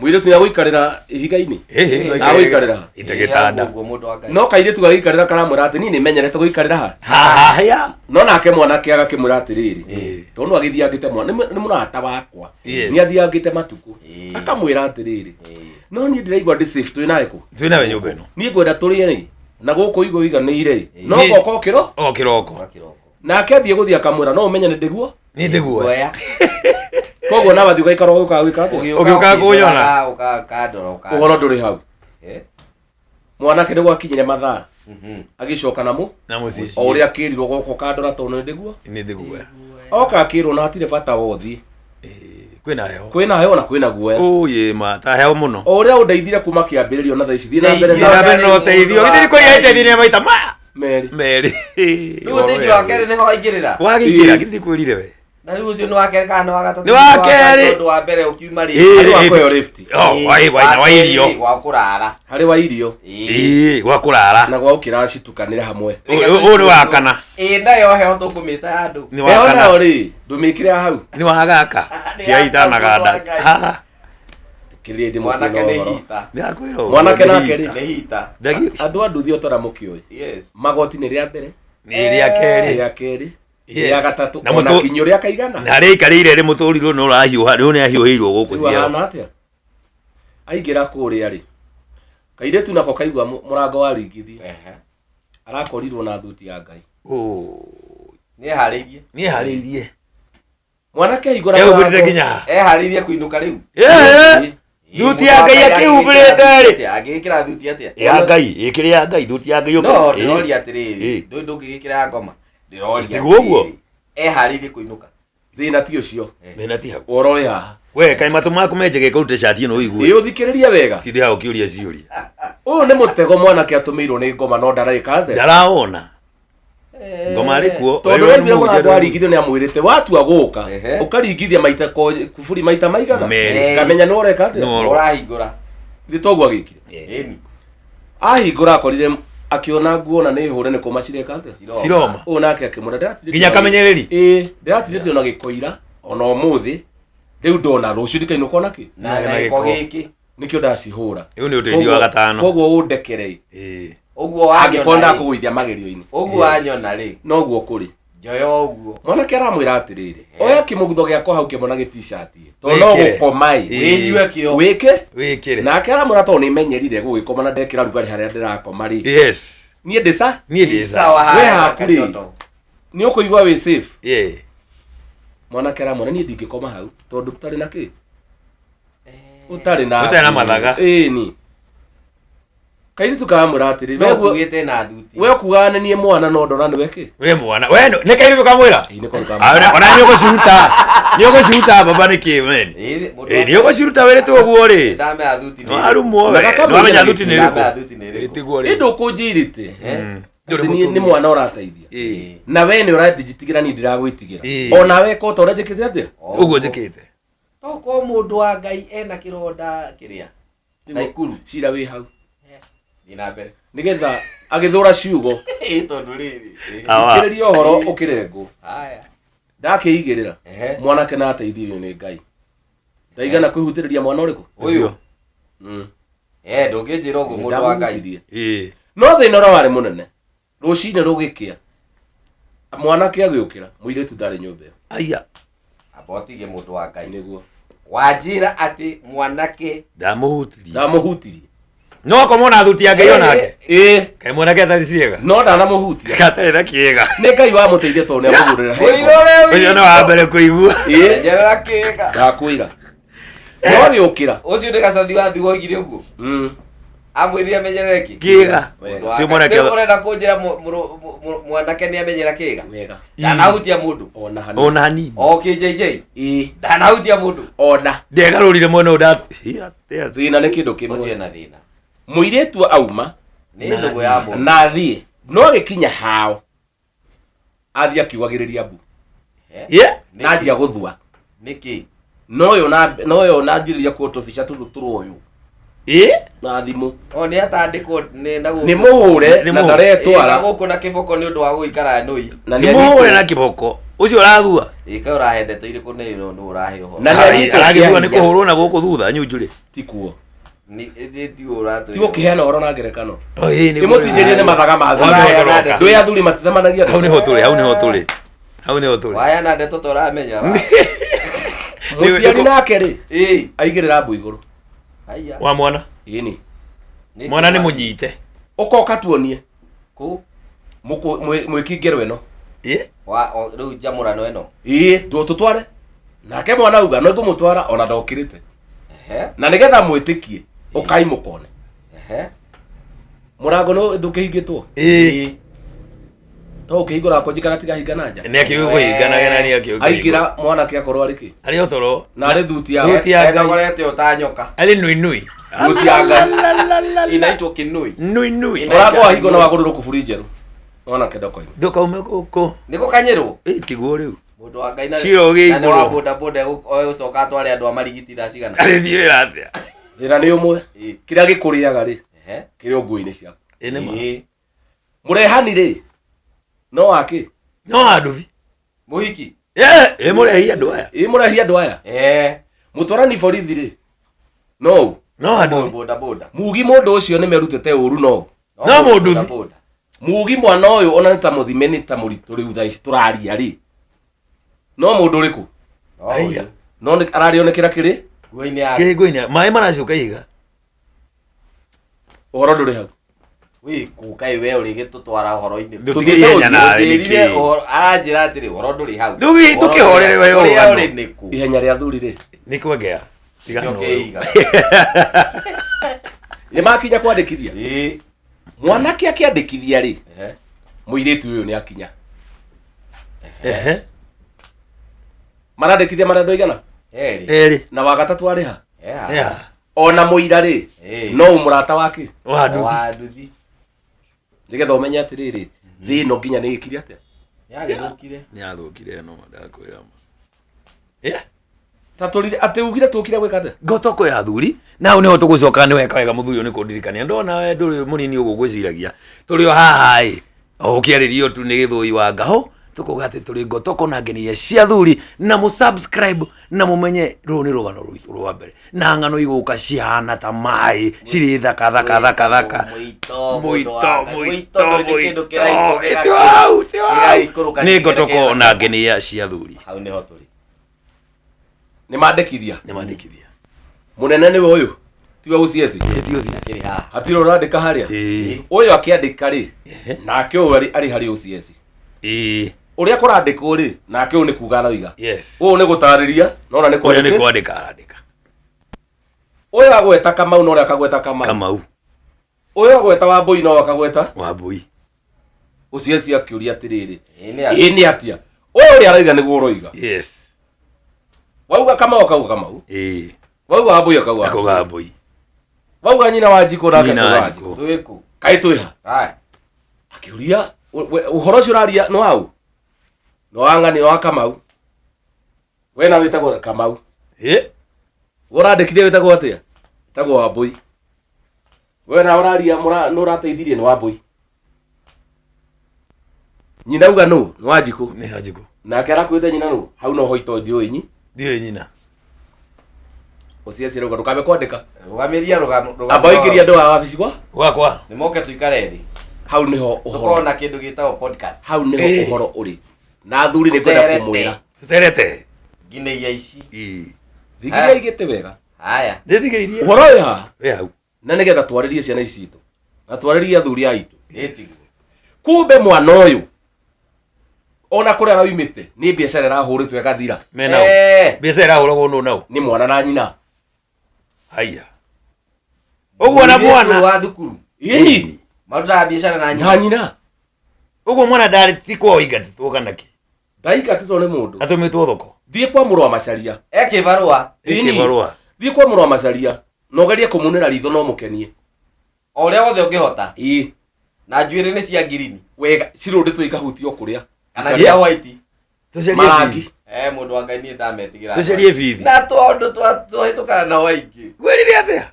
Mũirĩtu nĩagũikarĩra ihiga-inĩ. Ĩĩ, Agũikarĩra. Ite gĩtanda. Ũguo mũndũ wa Ngai. No kairĩtu gagĩikarĩra karamwĩra atĩ niĩ nĩmenyerete gũikarĩra haha. Haha ya. No nake mwanake agakĩmwĩra atĩrĩrĩ, Ĩĩ. tondũ no agĩthiangĩte mwana, nĩ mũrata wakwa. Yes. Nĩ athiangĩte matukũ. Ĩĩ. Akamwĩra atĩrĩrĩ, Ĩĩ. no niĩ ndĩraigua ndĩ safe twĩ nawe kũ? Twĩ nawe nyũmba ĩno. Niĩ ngwenda tũrĩe rĩ, na gũkũ igũ iganĩire rĩ, no Ĩĩ. goka o kĩro? O kĩroko. Gwa kĩroko. Nake athiĩ gũthiĩ akamwĩra no ũmenye nĩ ndĩguo. Nĩ ndĩguoya. Guoya. Koguo nawe athiĩ ũgaikara ũgĩũkaga gwĩka atĩa? Ũgĩũka kũnyona. Ũkandora ũkandora. Ũhoro ndũrĩ hau. Eh. Mwanake nĩ gwakinyire mathaa agĩcoka namo Na mũciĩ. o ũrĩa akĩrirwo goka ũkandora tondũ nĩ ndĩguo. Nĩ ndĩguoya. Oka akĩrwo na hatirĩ bata wa ũthiĩ. Ĩĩ, Kwĩna heho. Kwĩna heho na kwĩna guoya. Ũyĩ ma ta heho mũno. O ũrĩa ũndeithire kuma kĩambĩrĩrio na thaa ici thiĩ na mbere Ndeithia. Thiĩ na na mbere na ũteithio. Githĩ ndikũria iteithio nĩ maita maya merĩ. merĩ. Rĩu ũteithio wa kerĩ nĩho waingĩrĩra. Wagĩingĩra githĩ ndikwĩrire we. Na rĩu ũcio nĩ wa kerĩ kana nĩ wa gatatũ? Nĩ wa kerĩ. Tondũ wa mbere ũkiuma rĩ. Ĩĩ, Harĩ wa ĩĩ. kũheo lift. Oh, wa Wa kerĩ irio. rĩ, Wa kũrara. Harĩ wa irio Ĩĩ. Ĩĩ, gwa kũrara. na gwa gũkĩra citukanĩre hamwe. Ũyũ nĩ wa kana. Ĩĩ nayo heo tũkũmĩta ya andũ. Nĩ wa Ĩyo kana. nayo rĩ, ndũmĩkĩre hau. Nĩ wa gaka. Nĩ Cia ya itanaganda. mũndũ wa Ngai. Ha. Kĩrĩa ndĩ Mwanake mũtino nĩ ũhoro. hita. Ndakwĩra ũguo, Mwanake nĩ nake rĩ. hita. Nĩ hita. Ndagi- Andũ a nduthi ũtara mũkĩũĩ. Yes. Magoti nĩ rĩa mbere, Nĩ rĩa kerĩ. rĩa kerĩ, Yes. rĩa gatatũ, Na ona mũtũ- kinyo rĩa kaigana. Na harĩa aikarĩire rĩ mũtũrirũ nĩ ũrahiũha, rĩu nĩ ahiũhĩirwo gũkũ Rĩu ciero. ahana atĩa? Aingĩra kũrĩa rĩ, kairĩtu nako kaigua mũrango waringithio, Ehe. arakorirwo na thuti ya Ngai. Oh, Nĩ eharĩirie. Nĩ eharĩirie. Mwanake ahingũra Ehumbĩrĩte mũrango. nginya haha. Eharĩirie kũinũka rĩu. Ĩĩ. Ĩĩ, Thuti mũndũ ya wa Ngai Ngai akĩhumbĩrĩte rĩ. Angĩgĩkĩra thuti atĩa? Ya Ngai, ĩkĩrĩ ya Ngai, thuti ya Ngai No, ũkĩ- ndĩroria atĩrĩrĩ. Ĩĩ. Ndũĩ ndũngĩgĩkĩra ya ngoma. Ndĩroria. Tiguo ũguo? atĩrĩrĩ, Eharĩirie kũinũka. Thĩna ti ũcio. Thĩna ti hau. Ũhoro ũrĩ haha. We kaĩ matũ maku menjege kũrute cati ĩno ũigue. Ĩĩ ũthikĩrĩrie wega. Tinde hau ũkĩũria ciũria. Ũyũ nĩ mũtego mwanake atũmĩirwo nĩ ngoma no ndaraĩka atĩa. Ndaraona. Ngoma arĩ kuo. Tondũ Wewe nĩ rĩu mũhunjia mũrango waringithio nĩ amwĩrĩte watua gũka Ehe. ũkaringithia maita kuburi maita maigana Merĩ. ngamenya nĩ ũreka atĩa. No. Ũrahingũra. Githĩ toguo agĩkire. Ĩni. Ahingũra akorire akĩona nguo na nĩ hũre nĩ kũma cireka atĩa. Ciroma. Ũyũ nake akĩmwĩra ndĩratirĩtie Nginya ona kamenyereri. Ĩĩ ndĩratirĩtie ona gĩkoira ona ũmũthĩ rĩu ndona rũciũ ndikainũka ona kĩ. Na Na na gĩko gĩko. gĩkĩ. Nĩkĩo ndacihũra. Ũyũ nĩ ũteithio wa gatano. Koguo ũndekere Ĩĩ. Ũguo angĩkorwo wanyona rĩ. ndakũgũithia magerio-inĩ. Ũguo wanyona rĩ. Noguo kũrĩ. Njoya ũguo. Mwanake aramwĩra atĩrĩrĩ, oya kĩmũgutho gĩakwa hau kĩmwe na gĩ-t-shirt tondũ no Wĩkĩre. gũkoma ĩ. Ĩĩ. Wĩnyue kĩo. Wĩke Wĩkĩre. nake aramwĩra tondũ nĩmenyerire gũgĩkoma na ndekĩra rugarĩ harĩa ndĩrakoma rĩ. Yes. Niĩ ndĩ sa Niĩ ndĩ Sawa sawa. We haya haku rĩ. kajoto. nĩ ũkũigua wĩ safe. Ĩĩ. Mwanake aramwĩra niĩ ndingĩkoma hau tondũ ũtarĩ na kĩ ũtarĩ na Ũtarĩ na mathaga. Ĩĩ ni. Kairĩtu karamwĩra atĩrĩ No we ũkuĩte na thuti. we ũkugaga nĩ niĩ mwana no ndona nĩwe kĩ. We mwana. We nĩ kairĩtu kamwĩra. Ĩĩ nĩko Ah, kamwĩra. Ona nĩ ũgũciruta. Nĩ ũgũciruta baba nĩ kĩ men. Ĩĩ, mũndũ Ĩĩ wa- nĩ ũgũciruta wĩrĩtwo ũguo rĩ. Ndamenya thuti nĩ No arumwo Na we. gakamwĩra No amenya gĩkĩ. thuti nĩ Ndamenya ĩrĩkũ. thuti nĩ ĩrĩkũ. Ĩĩ tiguo rĩ. Ĩndĩ ũkũnjĩrĩte Mm. atĩ niĩ nĩ mwana ũrateithia. Ĩĩ. Na we nĩ ũranjĩtigĩra niĩ ndiragwĩtigĩra. Ĩĩ. Ona we ko ta ũrĩa njĩkĩte atĩa? Ũguo njĩkĩte. Tokorwo mũndũ wa Ngai ena kĩronda kĩrĩa. Naikuru. Cira wĩ hau. Thiĩ na mbere. Nĩgetha agĩthũra ciugo Ĩĩ tondũ rĩrĩ. Ĩĩ. Awa. thikĩrĩria ũhoro ũkĩrengwo. Haya. Ndakĩigĩrĩra Ehe. mwanake na ateithirio nĩ Ngai. Ndaigana kwĩhutĩrĩria mwana ũrĩkũ? Ũyũ. Mm. Eh ndũngĩnjĩra ũguo mũndũ wa Ngai. Ndamũhutirie. Ĩĩ. No thĩna ũrĩa warĩ mũnene rũcinĩ rũgĩkĩa mwanake agĩũkĩra mũirĩtu ndarĩ nyũmba ĩyo. Aya. Amba ũtige mũndũ wa Ngai. Nĩguo Wanjĩra atĩ mwanake Ndamũhutirie. ndamũhutirie. No akomwo na thuti ya Ngai onake. Ĩĩ Kaĩ mwanake atarĩ ciĩga. no ndanamũhutia. Gatarĩ na kĩĩga. Nĩ Ngai wamũteithia tondũ nĩ amũgũrĩra he Ũirore Ũcio nĩ wa mbere kũigua. Ĩĩ Njerera kĩga. ndakwĩra. No agĩũkĩra. Ũcio nĩ gacathi wa thi woigire ũguo. Amwĩrire amenyerere kĩ? Kĩĩga. Wega. Mũndũ wa Ũcio Ngai. mwanake Rĩu ũrenda kũnjĩra mwanake nĩ amenyera kĩga? Wega. Ndanahutia mũndũ. Ona hanini. Ona hanini. O kĩnjĩnjĩi. Ĩĩ Ndanahutia mũndũ. ona. Ndegarũrire mwena ũyũ nda. Thĩna nĩ kĩndũ Ũcio kĩmwe. ena thĩna. Mũirĩtu auma Nĩ ndũgũ ya mũndũ. na athiĩ no agĩkinya hao athiĩ akiugagĩrĩria mbu Yeah. na anjia gũthua Nĩkĩ? noyo na noyo na anjĩrĩria kuo tũbica tũtũ tũroyũ Ĩĩ. na thimũ O nĩ atandĩkwo nĩ na gũkũ. nĩ mũhũre Nĩ na mũhũre. Ĩĩ, na ndaretwara gũkũ na kĩboko nĩ ũndũ wa gũikara nũi. na Ti nĩ mũhũre na anyitwo kĩboko. Ũcio ũrathua. Ĩĩ kaĩ ũrahe ndeto irĩkũ nĩ nũ ũrahe ũhoro. Na nĩ anyitwo Aragĩthua nĩ kĩa hinya. kũhũrwo na gũkũ thutha nyunjurĩ. ti kuo Nĩ ĩ ti ũratwĩra. ti gũkĩheana ũhoro na ngerekano Oh, ĩĩ nĩguo. ĩmũtinjĩrie nĩ mathaga ma Hau athuri nĩho tũroka. ndũĩ athuri matithemanagia Hau nĩho tũrĩ, hau nĩho tũrĩ. Hau nĩho tũrĩ. Waheana ndeto ta ũramenya. wa. mũciari nake rĩ Ĩĩ. aigĩrĩra mbu igũrũ Haiya. Wa mwana. ĩni Nĩkĩ Mwana nĩ wa- mũnyite. ũkoka tuonie Kũ? Mwĩki ngero ĩno Ĩĩ. Wa o- rĩu njamũrano ĩno. ĩĩ tũtware nake mwana auga no ngũmũtwara ona ndokĩrĩte Ehe. na nĩgetha mwĩtĩkie ũkai mũkone Ehe. mũrango nĩ ndũkĩhingĩtwo Ĩĩ. to ũkĩhingũra kũnjikara tigahinga na nja Nĩ akĩũĩ kũhinganaga na nĩ akĩũĩ kũhingũra. aingĩra mwanake akorwo arĩ kĩ Arĩ o toro. na arĩ thuti ya Thuti ya Ngai. Endogorete ũta nyoka. Arĩ nui nui. thuti ya Ngai Inaitwo kĩnũi. Nui nui. mũrango wahingwo na wagũrĩrwo kuburi njerũ mwanake ndokoima Ndũkaume gũkũ. Nĩ gũkanyĩrwo. Ĩĩ tiguo rĩu. Mũndũ wa Ngai na Cira ũgĩ na nĩ wa igũrũ. boda boda egũcoka atware andũ a marigiti thaa cigana. Arĩthiĩ wĩra atĩa? Thĩna nĩ ũmwe. Ĩĩ. Kĩrĩa gĩkũrĩaga rĩ, Ehe. kĩrĩ o nguo-inĩ ciaku. Ĩ nĩ ma. Ĩĩ. Mũrehani rĩ, no wake? No wa nduthi. Mũhiki. Ĩ mũrehi andũ aya. Ĩ mũrehi andũ aya. Eh. Mũtwarani borithi rĩ, no ũ? No wa nduthi. Boda boda. Mugi mũndũ ũcio nĩ merutĩte ũru no ũ? No mũnduthi. Boda boda. Mugi mwana ũyũ ona nĩ ta mũthime nĩ ta mũritũ rĩu thaa ici tũraria rĩ, no mũndũ ũrĩkũ? No Aiya. ũyũ. No nĩ arario nĩ kĩrĩa kĩrĩ Nguo-inĩ yake. Kĩhingo-inĩ maĩ maracuka ihiga. ũhoro ndũrĩ hau. Wĩ kũ kaĩ we ũrĩgĩtũtwara ũhoro-inĩ. Ndũtige ihenya nawe Ũnjĩrire nĩkĩ? ũhoro aranjĩra atĩrĩ ũhoro ndũrĩ hau. Ndũgi- Ũhoro ndũkĩhorere we ũrĩa ũgano. ũrĩ nĩ kũ? Ihenya rĩa thuri rĩ, Nĩ kwengea. Tigana Nĩkĩo na ũyũ. kĩiga. nĩ makinya kwandĩkithia. Ĩĩ. Mwanake akĩandĩkithia rĩ, Ehe. mũirĩtu ũyũ nĩ akinya. Ehe. Marandĩkithia marĩ andũ aigana? Erĩ. Erĩ. Na wa gatatũ arĩ ha? Eha. Yeah. Ona mũira rĩ, Ĩĩ. no ũ mũrata wake? Wa nduthi. Wa nduthi. Nĩgetha ũmenye atĩrĩrĩ, thĩ ĩno nginya nĩ ĩkire atĩa? Nĩagĩthũkire. Nĩ athũkire no ndakwĩra ma. Yeah. Ta tũrire atĩ ugire tũkire gwĩka atĩa? Ngotoko ya athuri na hau niho tũgũcoka nĩ weka wega mũthuri ũyũ nĩ kũndirikania ndona we ndũrĩ mũnini ũguo ngwĩciragia tũrĩ o haha ĩ o ũkĩarĩrio tu nĩ gĩthũi wa ngahũ tũkauga atĩ tũrĩ ngotoko na ngenia cia athuri na mũ subscribe na mũmenye rũrũ nĩ rũgano rwitũ rwa mbere na ng'ano igũka cihana ta maĩ cirĩ thaka thaka thaka thaka Mũito. Mũito, Mũito. mũito, Mũito nĩ kĩndũ kĩraikũ mũito. Ti wau, ti wau. gĩgaikũrũka Nĩ ngotoko gĩkerekera. na ngenia cia athuri Hau nĩho tũrĩ. Nĩ mandĩkithia. nĩ mandĩkithia Mũnene nĩwe ũyũ. Tiwe OCS. Ĩ, ti ũcio. Kĩrĩ haha. Hatirĩ ũrandĩka harĩa. Ĩ, Ũyũ akĩandĩka rĩ, ehe, nake ũyũ arĩ arĩ harĩ OCS. ĩ, Ũrĩa kũrandĩkwo rĩ, nake ũyũ nĩ kuga aroiga. yes Ũyũ nĩ gũtarĩria, nona nĩ ũrĩa nĩ kwandĩka. kwandĩka arandĩka Ũyũ agweta Kamau na ũrĩa akagweta Kamau. Kamau Ũyũ agweta Wambũi no akagweta. Wambui OCS akĩũria atĩrĩrĩ, Ĩĩ nĩ ĩ nĩ atĩa? Ũyũ ũrĩa aroiga nĩguo ũroiga. yes Wauga Kamau akauga Kamau. ĩ Wauga Wambũi akauga akauga Wambũi. Wambui Wauga nyina wa Njikũ nake Nyina akauga wa Wanjikũ. Njikũ. Twĩ kũ? Kaĩ twĩ ha? Haya. Akĩũria ũhoro ũcio ũraria nĩ waũ? Nĩ wa ng'ani, nĩ wa Kamau. We nawe wĩtagwo Kamau. Ĩ, We ũrandĩkithia wĩtagwo atĩa? Wĩtagwo Wambũi. We nawe ũraria nĩ ũrateithirie nĩ Wambũi. Nyina auga nũ? Nĩ Wanjikũ. nĩ Wanjikũ Nake arakuĩte nyina nũ? Hau no ho ito ndiũĩ nyi. ndiũĩ nyina Ũciaci arauga ndũkambe kwandĩka. Rũgamĩria rũgano. Amba ũingĩrie andũ a wabici gwa. gwakwa Nĩ moke tũikare thĩ. Hau nĩho ũhoro. Tũkorwo na kĩndũ gĩtagwo podcast. Hau nĩho Ĩ. ũhoro ũrĩ. Na athuri nĩ ngwenda Tũterete. kũmwĩra. tũterete Nginya ici. Ĩ. Thigiria igĩte wega. Haya. nĩthigĩirie Ũhoro ũyũ haha wĩ hau na nĩgetha twarĩrie ciana ici citũ na twarĩrie athuri a itũ. Ĩ tiguo. Kumbe mwana ũyũ ona kũrĩa araumĩte nĩ biacara ĩrahũrĩtwo ĩgathira menao Eh. mbiacara ĩrahũragwo nũ nao nĩ mwana na nyina. haiya ũguo na Mũirĩtu mwana wa thukuru. Ĩni Marutaga biacara na na nyina. nyina ũguo mwana ndarĩ ti kwao ingatĩtwo kana kĩ ndaingatĩtwo nĩ mũndũ. atũmĩtwo thoko Thiĩ kwa mũrũ wa Macharia. E kĩbarũa. Ĩni. kĩbarũa Thiĩ kwa mũrũ wa Macharia na ũgerie kũmunĩra ritho no mũkenie. O ũrĩa wothe ũngĩhota. Ĩĩ Na njuĩrĩ nĩ cia ngirini. wega cirũndĩtwo ikahutio kũrĩa. Kana cia white. tũcarie Marangi. bithi Eh mũndũ wa Ngai niĩ ndametigĩra. tũcarie bithi Na tondũ twahĩtũkana nao aingĩ. gwĩrire atĩa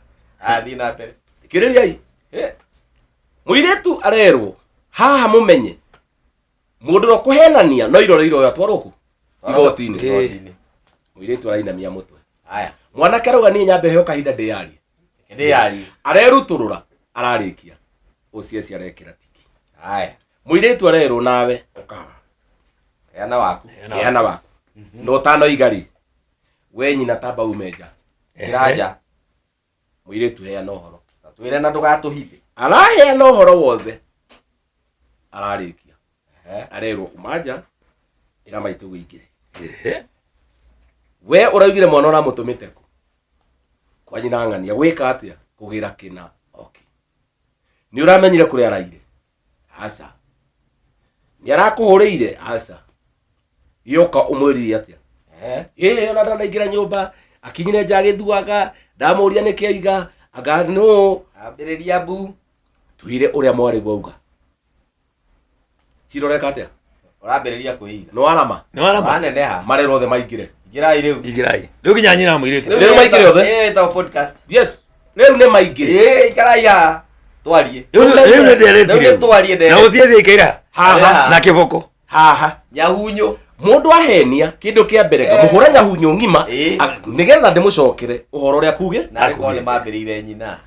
Athiĩ na mbere. Thikĩrĩriai. Eh. Mũirĩtu arerwo haha mũmenye mũndũ ũrĩa ũkũhenania no irore iroyo atwarwo kũ igoti-inĩ. Igoti-inĩ. Mũirĩtu arainamia mũtwe. Haya. Mwanake arauga niĩ nyambe heo kahinda ndĩyarie. Ndĩyarie. Arerutũrũra ararĩkia. OCS arekĩra tiki. Haya. Mũirĩtu arerwo nawe ũkaha. Heana waku. Heana waku. Na ũtanoiga rĩ we nyina tamba ume nja. Kĩranja. Mũirĩtu heana ũhoro. Twĩre na ndũgatũhithe. Araheana ũhoro wothe. Ararĩkia. Ehe. Arerwo uma nja ĩra maitũ wĩingĩre. Ehe. We ũraugire mwana ũramũtũmĩte kũ? Kwa nyina ng'ania gwĩka atĩa? Kũgĩra kĩna. Okay. Nĩ ũramenyire kũrĩa araire? Aca. Nĩ arakũhũrĩire? Aca. Gĩoka ũmwĩrire atĩa? Ehe. Ĩ ona ndanaingĩra nyũmba akinyire nja agĩthuaga ndamũria nĩkĩ aiga anga nũ Ambĩrĩria mbu. tuire ũrĩa mwarĩ wauga. Cira ũreka atĩa? Ũrambĩrĩria kwĩiga. Nĩ warama. Nĩ warama. Waneneha. Marerwo othe maingĩre. Ingĩrai rĩu. Ingĩrai. Rĩu nginya nyina mũirĩtu. Rĩu maingĩre othe? Ĩyo ĩtagwo podcast. Yes. Rĩu nĩ maingĩre. Ĩĩ ikarai haha. Twarie. Rĩu rĩu nĩ ndereti Rĩu nĩ twarie Na ndereti. ũciĩ ciikaira. Haha. Na kĩboko. Haha. Nyahunyo. Mũndũ ahenia kĩndũ kĩa mbere ngamũhũra nyahunyo ng'ima Ĩĩ. nĩgetha ndĩmũcokere ũhoro ũrĩa kuge. Na arĩ korwo nĩ mambĩrĩire nyina.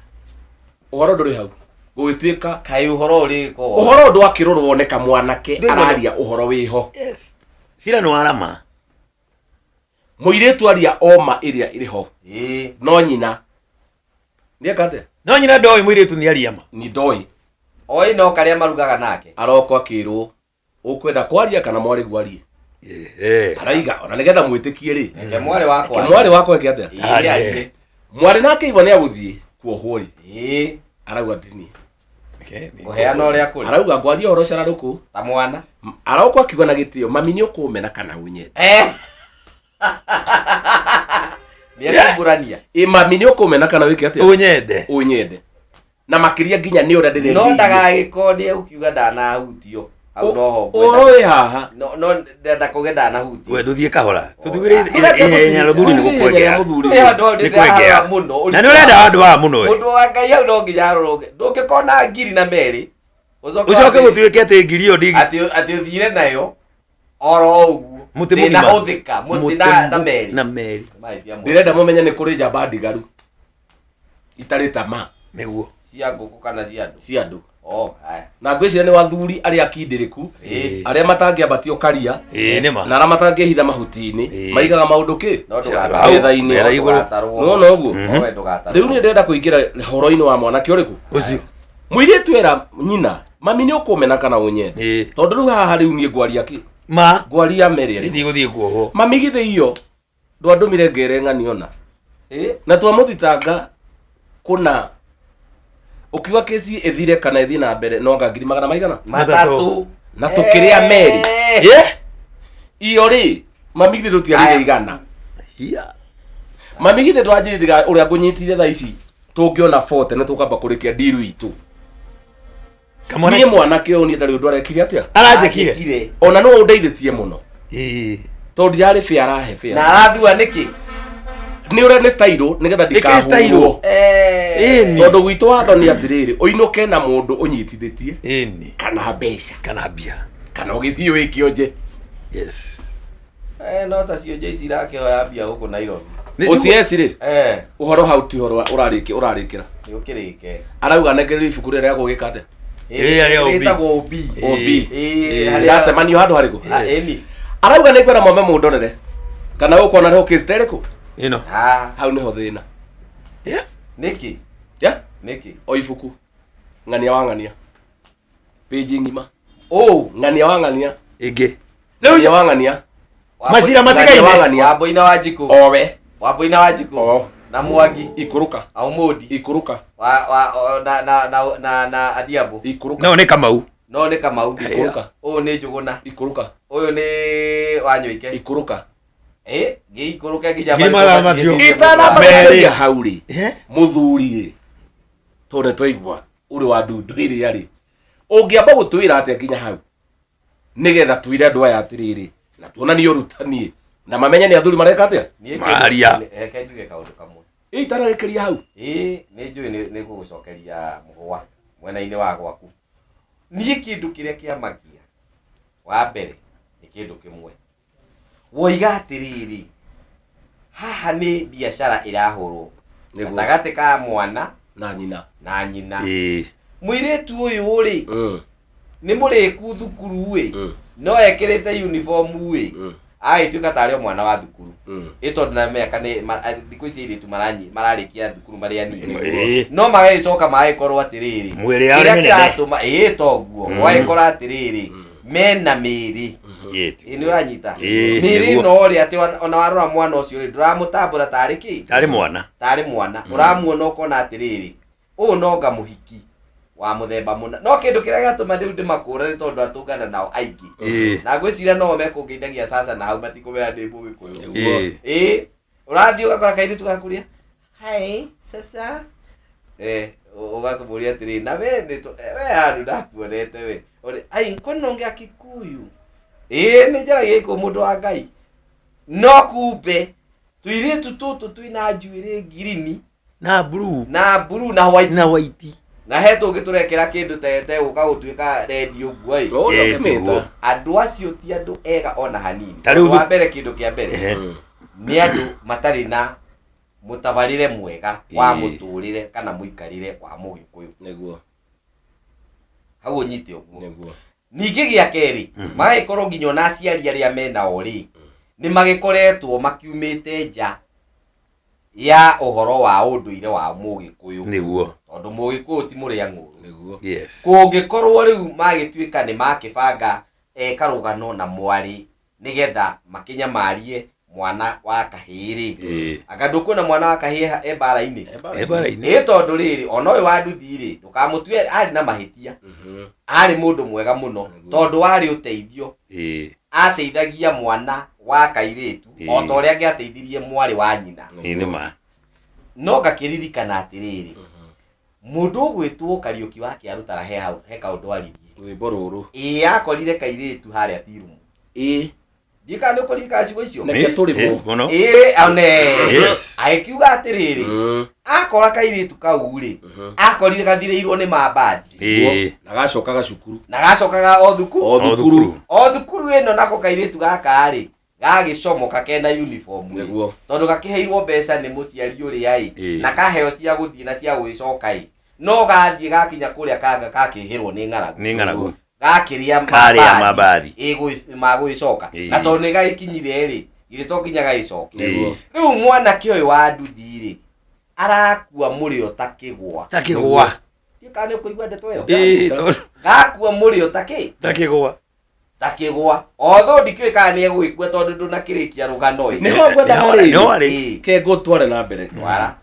Ũhoro ndũrĩ hau. Gũgĩtuĩka Kaĩ ũhoro ũrĩ ko. ũhoro ũndũ wakĩrorwo nĩ kamwanake Ndũigua- araria ũhoro wĩho. Yes. Cira nĩ warama. Mũirĩtu aria oma ĩrĩa ĩrĩ ho. Ĩĩ. No nyina nĩeka atĩa? No nyina ndoĩ mũirĩtu nĩ aria ma. Ni ndoĩ. Oĩ no karĩa marugaga nake. Aroko akĩrwo ũkwenda kwaria kana mwarĩguo arie. Ehe. Araiga ona nĩgetha mwĩtĩkie rĩ. Reke mwarĩ wakwa. Reke mwarĩ wakwa eke atĩa? Ĩĩ nĩ arie. Mwarĩ nake igua nĩ agũthiĩ kuohwo rĩ. Ĩĩ. Arauga ndini. Kũheana ũrĩa kũrĩ. Arauga ngwaria ũhoro cararũkũ. Ta mwana. Arauga akiuga na gĩtĩo mami nĩ ũkũmena kana ũnyende. Eh. Nĩ ekumbũrania. Ĩ mami nĩ ũkũmena kana wĩke atĩa? Ũnyende. Ũnyende. Na makĩria nginya nĩ ũrĩa ndĩreciria. No ndagagĩkorwo nĩ egũkiuga ndanahutio. Hau noho Ũhoro ngwenda. wĩ haha. No no ndĩrenda kuge ndanahutio. We ndũthiĩ kahora. Tũtugĩre ihenya rũthuri nĩ gũkwengea. Mũthuri. Nĩ handũ hau Nĩ ndĩraharora kwengea. mũno. Na nĩ ũrenda handũ haha mũno we. Mũndũ wa Ngai hau no nginya arorwo. Ndũngĩkona ngiri na merĩ. Ũcoke Ũcoke wambĩrĩrie gũtuĩke atĩ ngiri ĩyo ndigi. atĩ atĩ ũthire nayo oro ũguo. Mũtĩ mũgima. Ndĩnahũthĩka mũtĩ na na merĩ. Na merĩ. Mahĩtia mũno. Ndĩrenda mũmenye nĩ kũrĩ njamba ndigaru itarĩ tamaa Nĩguo. Cia ngũkũ kana cia andũ. cia andũ. Oh, haya. Na ngwĩciria nĩ wathuri arĩa akindĩrĩku Ĩĩ. arĩa matangĩambatio karia Ĩĩ nĩ ma. na arĩa matangĩhitha mahuti-inĩ Ĩĩ. maigaga maũndũ kĩ No Hau, metha-inĩ. metha igũrũ. ndũgatarwo. Nĩwona ũguo? Mhm. Owe ndũgatarwo. Rĩu niĩ ndĩrenda kũingĩra ũhoro-inĩ wa mwanake ũrĩkũ? Ũcio. Mũirĩtu era nyina mami nĩ ũkũmena kana ũnyende. Ĩĩ. Tondũ rĩu haha rĩu niĩ ngwaria kĩ? Ma. Ngwaria merĩ Niĩ arĩ. ndigũthiĩ kuohwo. Mami githĩ iyo ndwandũmire ngere ng'ani ona. Ĩĩ. Na twamũthitanga kũna ũkiuga kesi ĩthire kana ĩthiĩ na mbere no anga ngiri magana maigana Matatũ. na tũkĩrĩa merĩ Eh. Ĩĩ. iyo rĩ mami githĩ tũtiarĩire Aya. igana Hiya. mami githĩ ndwanjĩrĩra ũrĩa ngũnyitire thaa ici tũngĩona 40 nĩ tũkwamba kũrĩkia ndiru itũ Kamwana niĩ mwanake ũyũ niĩ ndarĩ ũndũ arekire atĩa aranjĩkire. Anjĩkire. ona nĩwe ũndeithĩtie mũno Ĩĩ. tondũ ndirarĩ bĩa arahe bĩa Na arathua nĩkĩ? nĩ ũrĩa nĩ style nĩgetha Nĩkĩ style? ndikahũrwo Eh. Ĩni. tondũ gwitũ watho nĩ atĩrĩrĩ ũinũke na mũndũ ũnyitithĩtie Ĩni. kana mbeca Kana mbia. kana ũgĩthiĩ wĩke onje Yes. Eh, no ta cionje ici irakĩhoya mbia gũkũ Nairobi. Nĩ OCS rĩ Eh, ũhoro hau ti ũhoro ũrarĩkĩ ũrarĩkĩra nĩ ũkĩrĩke. arauga nengererio ibuku rĩrĩa rĩa gũgĩka atĩa Ĩrĩa rĩa OB. Rĩtagwo OB. OB. Ĩĩ, Ĩĩ. harĩa- Ndatemanio handũ harĩkũ Ah, ĩni. arauga nĩ ngwenda mwambe mũndorere kana ũkona nĩho case ta ĩrĩkũ Ĩno. Ah, hau nĩho thĩna Yeah. nĩkĩ? yeah? Nĩkĩ? o ibuku ng'ania wa ng'ania page ng'ima Ũ. ng'ania wa ng'ania Ĩngĩ. ng'ania wa ng'ania Macira Ng'ania wa matigaine. ng'ania Wambũi na Wanjikũ. owe Wambũi na Wanjikũ. o Na Mwangi. ikũrũka Aumũndi. ikũrũka Wa wa o, na na na na na Adhiambo. ikũrũka No nĩ Kamau. No nĩ Kamau. Ikũrũka. Ũyũ nĩ Njũgũna. ikũrũka Ũyũ nĩ Wanyũike. ikũrũka Ĩ, ngĩikũrũke nginya Nginya marĩtũ macio. mathiĩ- itanambaria hau rĩ Eh? mũthuri rĩ tondũ nĩtwaigua ũrĩ wa ndundu ĩrĩa rĩ ũngĩamba gũtwĩra atĩa nginya hau nĩgetha twĩre andũ aya atĩrĩrĩ na tuonanie ũrutani na mamenye nĩ athuri mareka atĩa Niĩ Maria. Reke njuge kaũndũ kamwe. ĩ itanarĩkĩria hau Ĩ, nĩ njũĩ nĩ ngũgũcokeria mũhũa mwena-inĩ wa gwaku. Niĩ kĩndũ kĩrĩa kĩamakia wa mbere nĩ kĩndũ kĩmwe. Woiga atĩrĩrĩ, haha nĩ biacara ĩrahũrwo Nĩguo. gatagatĩ ka mwana na nyina na nyina. Ĩĩ. Mũirĩtu ũyũ rĩ, Mm, nĩ mũrĩku thukuru ĩ, mm, no ekĩrĩte uniform ĩ, mm, agĩtuĩka tarĩ o mwana wa thukuru. mm. Ĩ tondũ na mĩaka nĩ thikũ ici airĩtu mararĩkia thukuru marĩ anini. Ĩĩ. No magagĩcoka magagĩkorwo atĩrĩrĩ, Mwĩrĩ yao nĩ kĩrĩa mĩnene. kĩratũma ĩĩ toguo Mm. ũgagĩkora atĩrĩrĩ Mm. mena mĩĩrĩ Ĩĩ. ĩ nĩ ũranyita Ĩĩ, mĩĩrĩ nĩguo. ĩno rĩ atĩ ona warora mwana ũcio rĩ ndũramũtambũra tarĩ kĩ Tarĩ mwana. tarĩ mwana ũramuona ũkona atĩrĩrĩ ũyũ no nga mũhiki wa mũthemba mũna no kĩndũ kĩrĩa gĩatũma rĩu ndĩmakũũre nĩ tondũ atũngana nao aingĩ Ĩĩ. na ngwĩciria no mekũngeithagia sasa na hau matikũmenya ndĩ mũgĩkũyũ Ĩĩ. ĩĩ ũrathiĩ ũgakora kairĩtu gakũria hi sasa eh ũgakũmũria atĩrĩ na we nĩ we handũ ndakuonete we Ore, ai kwani unaongea Kikuyu? Ĩĩ nĩ njaragia Gĩkũyũ mũndũ wa Ngai. No kumbe tũirĩtu tũtũ twĩna njuĩrĩ ngirini Na blue. na blue na white Na white. na he tũngĩ tũrekĩra kĩndũ tete gũka gũtuĩka rendi ũguo ĩ. Ũũ Ĩĩ, ndũngĩmĩta. tiguo. Andũ acio ti andũ ega ona hanini. Ta rĩu Ũndũ wa mbere kĩndũ kĩa mbere Ehe. nĩ andũ matarĩ na mũtabarĩre mwega wa Ĩĩ. mũtũrĩre kana mũikarĩre wa mũgĩkũyũ. Nĩguo. Hau ũnyite ũguo. Nĩguo. Ningĩ gĩa kerĩ magagĩkorwo nginya ona aciari arĩa menao rĩ nĩ magĩkoretwo makiumĩte nja ya ũhoro wa ũndũire wa mũgĩkũyũ Nĩguo. tondũ mũgĩkũyũ ti mũrĩa ng'ũrũ. Nĩguo. Yes. Kũngĩkorwo rĩu magĩtuĩka nĩ makĩbanga karũgano na mwarĩ nĩgetha makĩnyamarie mwana wa kahĩĩ rĩ, Ĩĩ. anga ndũkuona mwana wa kahĩĩ e mbara-inĩ? E mbara-inĩ. Ĩĩ tondũ rĩrĩ ona ũyũ wa nduthi rĩ ndũkamũtue arĩ na mahĩtia, arĩ mũndũ mwega mũno Nĩguo. tondũ warĩ ũteithio, Ĩĩ. ateithagia mwana wa kairĩtu Ĩĩ. o ta ũrĩa angĩateithirie mwarĩ wa nyina. Ĩĩ nĩ ma. No ngakĩririkana atĩrĩrĩ, mũndũ ũgwĩtwo Kariũki wa Kĩarũtara he hau he kaũndũ aririe. Rwĩmbo rũrũ. Ĩĩ akorire kairĩtu harĩa tirumu. Ĩĩ. Ndiũĩ kana nĩ ũkũririkana ciugo icio? Nĩkĩo tũrĩ Ĩĩ, mo. mũno. Ĩĩ one. Yes. Agĩkiuga atĩrĩrĩ, akora kairĩtu kau rĩ, akorire gathirĩirwo nĩ mambandi Ĩĩ. Na gacokaga cukuru. na gacokaga o thukuru O O thukuru. thukuru. o thukuru ĩno nako kairĩtu gaka rĩ gagĩcomoka kena uniform ĩ. Nĩguo. Tondũ gakĩheirwo mbeca nĩ mũciari ũrĩa ĩ Ĩĩ. na kaheo cia gũthiĩ na cia gũgĩcoka ĩ no gathiĩ gakinya kũrĩa kanga gakĩhĩrwo nĩ ng'aragu Nĩ ng'aragu. gakĩrĩa Karĩa mambathi. ĩ magũgĩcoka Ĩĩ. na tondũ nĩ gagĩkinyire rĩ githĩ to nginya gagĩcoke. Ĩĩ. Rĩu mwanake ũyũ wa nduthi rĩ arakua mũrĩo ta kĩgwa. Ta kĩgwa. Ndiũĩ kana nĩ ũkũigua ndeto ĩyo. Ĩĩ tondũ Gakua mũrĩo ta kĩ? ta kĩgwa. Ta kĩgwa. Although ndikĩũĩ kana nĩ egũgĩkua tondũ ndũnakĩrĩkia rũgano ĩ. Nĩho ngwendaga rĩrĩ. Nĩho arĩ. Ĩĩ. Ke ngũtware na mbere. Twara.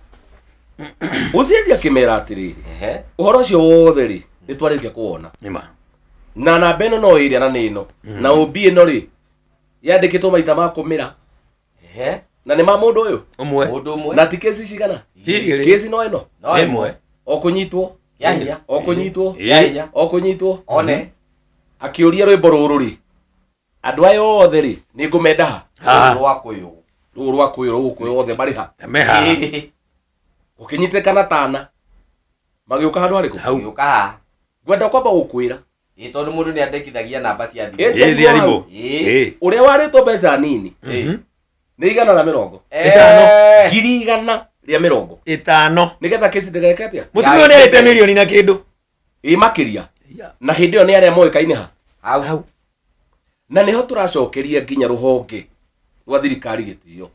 Mũciaci akĩmera atĩrĩrĩ, Ehe. ũhoro ũcio wothe rĩ nĩ twarĩkia kũwona. Nĩ ma. Na namba ĩno no ĩrĩa na nĩ ĩno. Na ũmbi ĩno rĩ yandĩkĩtwo maita ma kũmĩra Ehe. na nĩ ma mũndũ ũyũ. Ũmwe. Mũndũ ũmwe. Na ti kesi cigana? Ti igĩrĩ. Kesi no ĩno. No ĩmwe. O kũnyitwo. Kĩa hinya. O kũnyitwo. Ĩĩ. Kĩa hinya. O kũnyitwo. One. Akĩũria rwĩmbo rũrũ rĩ andũ aya othe rĩ nĩ ngũmenda ha? Haha. Rũrũ rwa kũyũ. Rũrũ rwa kũyũ rũgũkũyũ othe marĩ ha? Me haha. Ĩĩ. Gũkĩnyitĩkana tana magĩũka handũ harĩkũ? Hau. Gĩũka haha. Ngwenda kwamba gũkwĩra Ĩĩ tondũ mũndũ nĩ andĩkithagia namba cia thimũ. Ĩĩ. Ĩĩ thia thimũ. Ĩĩ. Ĩĩ. ũrĩa warĩtwo mbeca nini Ĩĩ. nĩ 120. Eh. 120,000. Ĩtano. Nĩgetha kesi ndĩgeke atĩa? Mũtumia ũyũ nĩ arĩte mirioni na kĩndũ. Ĩ makĩria. Na hĩndĩ ĩyo nĩ arĩa moĩkaine ha? Hau. Hau. Na nĩho tũracokeria nginya rũhonge rwa thirikari gĩtĩo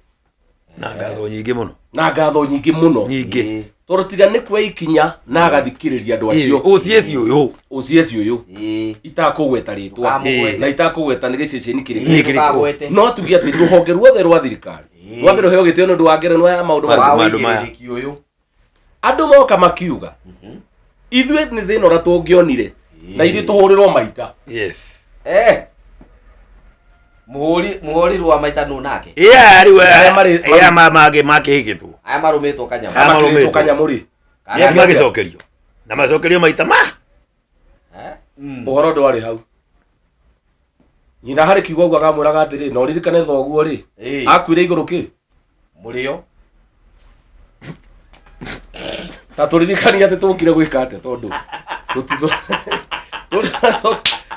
Na ngatho nyingĩ mũno. na ngatho nyingĩ mũno Nyingĩ. Ĩĩ. tondũ tiga nĩ kuoya ikinya na agathikĩrĩria andũ acio Ũcieci ũyũ. ũcieci ũyũ Ĩĩ. itakũgweta rĩtwa Ndũkamũgwete. na itakũgweta nĩ gĩceceni kĩrĩkũ Nĩ kĩrĩkũ? Ndũkagwete. no tuge atĩ rũhonge ruothe rwa thirikari Ĩĩ. rwambe rũheo gĩtĩo nĩ ũndũ wa ngerenwa ya maũndũ Wa- maya Wa maũndũ maya. ũigĩrĩrĩki ũyũ. andũ moka makiuga ithuĩ nĩ thĩna ũrĩa tũngĩonire na ithuĩ tũhũrĩrwo maita Yes. Eh. Mũhũri mũhũri rwa maita nũ nake. Ĩĩ aya rĩu Arĩa marĩ- aya mangĩ makĩhĩkĩtwo. Aya marũmĩtwo kanyamũ. Aya Makĩrĩtwo marũmĩtwo. kanyamũ rĩ Kana- Nĩekĩte- Magĩcokerio. Na macokerio maita ma. Eh? Mm. ũhoro ndwarĩ hau nyina harĩ kiugo ũguo akamwĩraga atĩrĩ na ũririkane thoguo rĩ Ĩĩ. akuire igũrũ kĩ Mũrĩo. ta tũririkanie atĩ tũkire gwĩka atĩa tondũ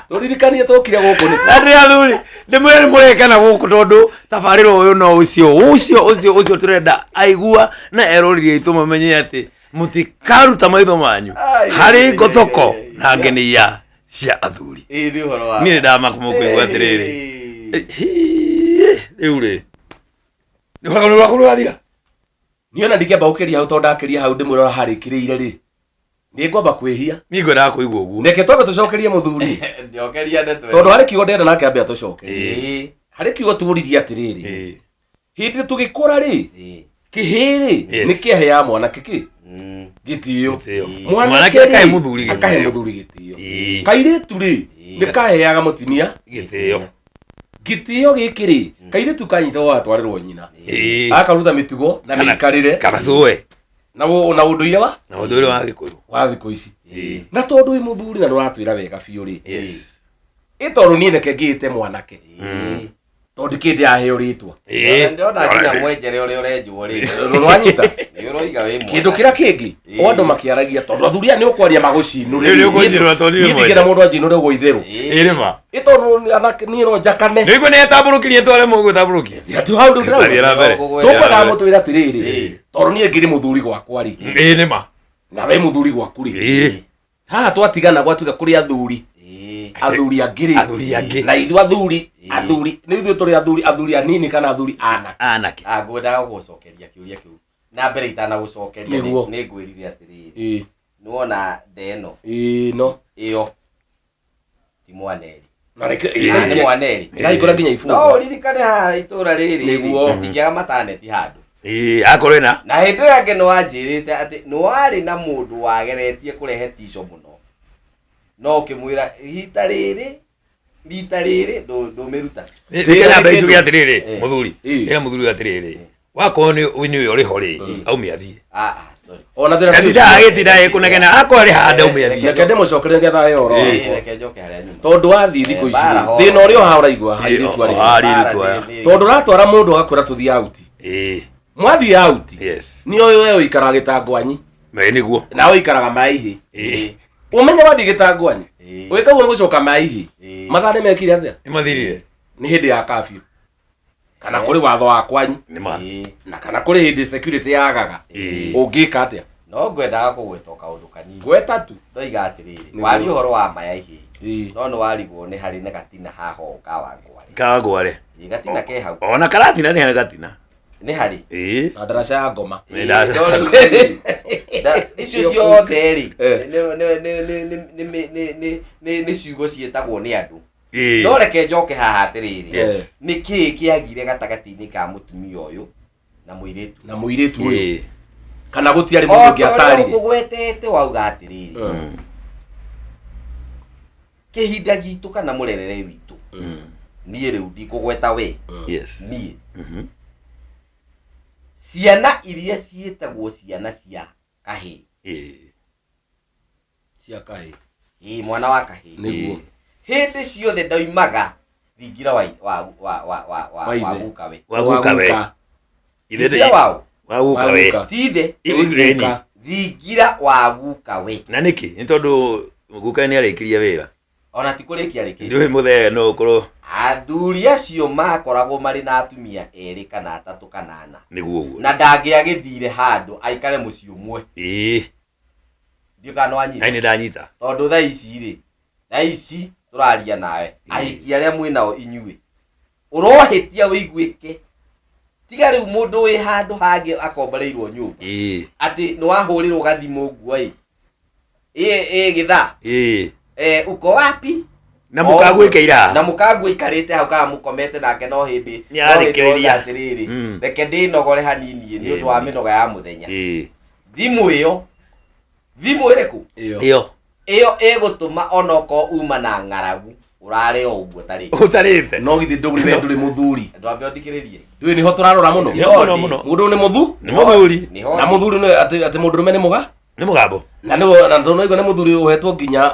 tũririkanie tũkire gũkũ nĩkũ Andũ athuri nĩ mwĩrĩ mũrekana gũkũ tondũ tabarĩra ũyũ no ũcio ũcio ũcio ũcio tũrenda aigua na eroreri aitũ mamenye atĩ mũtikaruta maitho manyu Ai, harĩ ai, ngotoko ai, ai. na ngenia cia athuri. Ĩĩ nĩ ũhoro wa. Niĩ nĩ ndamakũmũkũigua atĩrĩrĩ. Ĩĩ. Hii, rĩu rĩ rũgano rwaku rũrathira niĩ ona ndingĩamba gũkĩria hau tondũ ndakĩria hau ndĩmwĩrora harĩkĩrĩire rĩ nĩ ngwamba kwĩhia niĩ ngwendaga kũigua ũguo reke twambe tũcokerie mũthuri Njokeria ndeto ĩno. tondũ harĩ kiugo ndĩrenda nake ambe atũcokerie Ĩĩ. harĩ kiugo tũririe atĩrĩrĩ Ĩĩ. hĩndĩ tũgĩkũra rĩ Ĩĩ. kĩhĩ rĩ Yes. nĩ kĩaheaga mwanake kĩ Mm. gĩtĩo Gĩtĩo. Ĩĩ. Mwanake akahe mũthuri gĩtĩo. akahe mũthuri gĩtĩo Ĩĩ. kairĩtu rĩ Ĩĩ. nĩ kaheaga mũtumia gĩtĩo gĩtĩo gĩkĩ rĩ kairĩtu kanyitagwo gatwarĩrwo nyina Ĩĩ. akaruta mĩtugo na Kana- mĩikarĩre kana cũe na na ũndũire wa na ũndũire wa gĩkũyũ wa thikũ ici Ĩĩ. na tondũ wĩ mũthuri na ndũratwĩra wega biũ rĩ Yes. Ĩ tondũ niĩ reke ngĩĩte mwanake. Tondũ ndikĩndĩ yaheo rĩtwa. Ndĩrona nginya mwenjere ũrĩa ũrenjwo rĩ. Nĩwanyita? Nĩ ũroiga wĩ mwana. Kĩndũ kĩrĩa kĩngĩ, o andũ makĩaragia tondũ athuri aya nĩ ũkwaria magũcinũre. Nĩ ũgũcinũra tondũ nĩ Niĩ ndingĩenda mũndũ anjinũre ũguo itherũ. Ĩĩ nĩ ma. Ĩ tondũ anake niĩ no njakane. Nĩ ũguo nĩ etambũrũkirie tware mũgũtambũrũkia. Ati hau ndũ Twaria na mbere. Tũkwendaga mũtwĩre atĩrĩrĩ, tondũ niĩ ngĩrĩ mũthuri gwakwa rĩ, Ĩĩ nĩ ma. na we mũthuri gwaku rĩ, Ĩĩ. haha twatigana gwatuĩka kũrĩ athuri, athuri angĩ rĩ, Athuri angĩ. na ithuĩ athuri, athuri, nĩ ithuĩ tũrĩ athuri, athuri anini kana athuri anake. Anake. Ah, ngwendaga gũgũcokeria kĩũria kĩu na mbere itanagũcokeria Nĩguo. nĩ ngwĩrire atĩrĩrĩ, Ĩĩ, nĩwona nde ĩno ĩĩ no. ĩyo ti mwaneri. Na reke Ah, nĩ mwaneri. ĩrahingũra nginya No ibungo. ũririkane haha itũra rĩrĩ Nĩguo. tingĩaga mataneti handũ. Ĩĩ akorwo ĩna. Na hĩndĩ ĩyo ĩngĩ nĩwanjĩrĩte atĩ nĩwarĩ na mũndũ wageretie kũrehe tico mũno, no ũkĩmwĩra rita rĩrĩ rita rĩrĩ ndũmĩruta. Reke nyambe njuge atĩrĩrĩ, mũthuri. Ĩĩ. Ĩra mũthuri ũyũ atĩrĩrĩ. Wakorwo nĩ nĩwe ũrĩ ho rĩ, aume athiĩ. Ah, ah, sorry. Ona thĩna ti Gathinda ũcio. agĩtinda ĩkũnegena akorwo arĩ handũ aume athiĩ. Reke ndĩmũcokerie nĩgetha aheo ũhoro Ĩĩ. wakwa. Reke njoke harĩa nyuma. Tondũ wathiĩ thikũ ici Mbara rĩ, horo. thĩna ũrĩa ũhaha ũraigua airĩtu arĩ. Ĩĩ, airĩtu aya. Tondũ ũratwara mũndũ agakwĩra tũthiĩ out. Ĩĩ. Mwathiĩ out. Yes. Nĩ ũyũ we ũikaraga gĩtangwanyi. Ĩĩ nĩguo. Nawe ũikaraga Maihĩ. Ĩĩ. Ũmenye wathiĩ gĩtangwanyi. Ĩĩ. Ũgĩka ũguo nĩ gũcoka Maihĩ. Ĩĩ. Mathaa nĩ mekire atĩa? Nĩ mathirire. Nĩ hĩndĩ ya curfew. Kana kũrĩ watho wa kwanyu. Nĩ ma. Ĩĩ. Na kana kũrĩ hĩndĩ security yagaga. Ĩĩ. Ũngĩka atĩa? No ngwendaga kũgweta o kaũndũ kanini. Gweta tu. Ndoiga atĩrĩrĩ, Nĩguo. waria ũhoro wa maya ihĩ. Ĩĩ. No nĩ warigwo nĩ harĩ na gatina haha ũũ ka Wangware. Kawangware. Ĩĩ, gatina ke hau. Ona karatina nĩ harĩ gatina. Nĩ harĩ. Ĩĩ. Na ndaraca ya ngoma. Nĩ ndaca. No rĩu rĩ, icio ciothe rĩ, Eh. nĩ ciugo ciĩtagwo nĩ andũ. Ĩĩ. No reke njoke haha atĩrĩrĩ, Yes. nĩ kĩĩ kĩagire gatagatĩ-inĩ ka mũtumia ũyũ na mũirĩtu? Na mũirĩtu ũyũ. Ĩĩ. Kana gũtiarĩ O mũndũ ũngĩ ta ũrĩa atarire. ũkũgwetete wauga atĩrĩrĩ, kĩhinda gitũ kana mũrerere witũ, niĩ rĩu ndikũgweta we, Yes. niĩ ciana iria ciĩtagwo ciana cia kahĩĩ, Ĩĩ. Cia kahĩĩ. Ĩĩ, mwana wa kahĩĩ, Nĩguo. hĩndĩ ciothe ndoimaga thingira wa wa wa wa wa wa Wa ithe. wa gukawe. Wa gukawe. Ithe Thingira wao Wa gukawe. Wa guka. ti ithe, Ĩĩ nĩ. thingira wa gukawe. Na nĩkĩ? Nĩ tondũ guka nĩ arĩkirie wĩra. Ona ti kũrĩkia rĩkĩtie. Ndũĩ mũthee no ũkorwo Athuri acio makoragwo marĩ na atumia erĩ kana atatũ kana ana, nĩguo ũguo. na ndangĩagĩthire handũ aikare mũciĩ ũmwe. Ĩĩ. Ndiũĩ kana nĩwanyita. Ai nĩ ndanyita. Tondũ thaa ici rĩ, thaa ici tũraria nawe, ahiki arĩa mwĩ nao inyuĩ, ũrohĩtia wĩiguĩke. Tiga rĩu mũndũ wĩ handũ hangĩ akomboreirwo nyũmba, Ĩĩ. atĩ nĩwahũrĩrwo gathimũ ũguo ĩ, ĩ ĩ gĩthaa, Ĩĩ. uko wapi? Na mũkagwĩka ira. Na mũkangu aikarĩte hau kana mũkomete nake no hĩndĩ Nĩ ararĩkĩrĩria. no hĩndĩ oiga atĩrĩrĩ, reke ndĩnogore hanini nĩ ũndũ wa mĩnoga ya mũthenya. Ĩĩ. Thimũ ĩyo, thimũ ĩrĩkũ? Ĩyo. Ĩyo. Ĩyo ĩgũtũma onokorwo uma na ng'aragu ũrare o ũguo tarĩ. Ũtarĩte. No githĩ ndũrĩ we ndũrĩ mũthuri. Ndwambe ũthikĩrĩrie. Ndũĩ nĩho tũrarora mũno. Nĩho mũno mũno. Mũndũ nĩ mũthu. Nĩ mũthuri. Nĩho Na mũthuri nĩ atĩ atĩ mũndũrũme nĩ mũga. Nĩ mũgambo. Na nĩ na tondũ nĩ mũthuri ũhetwo nginya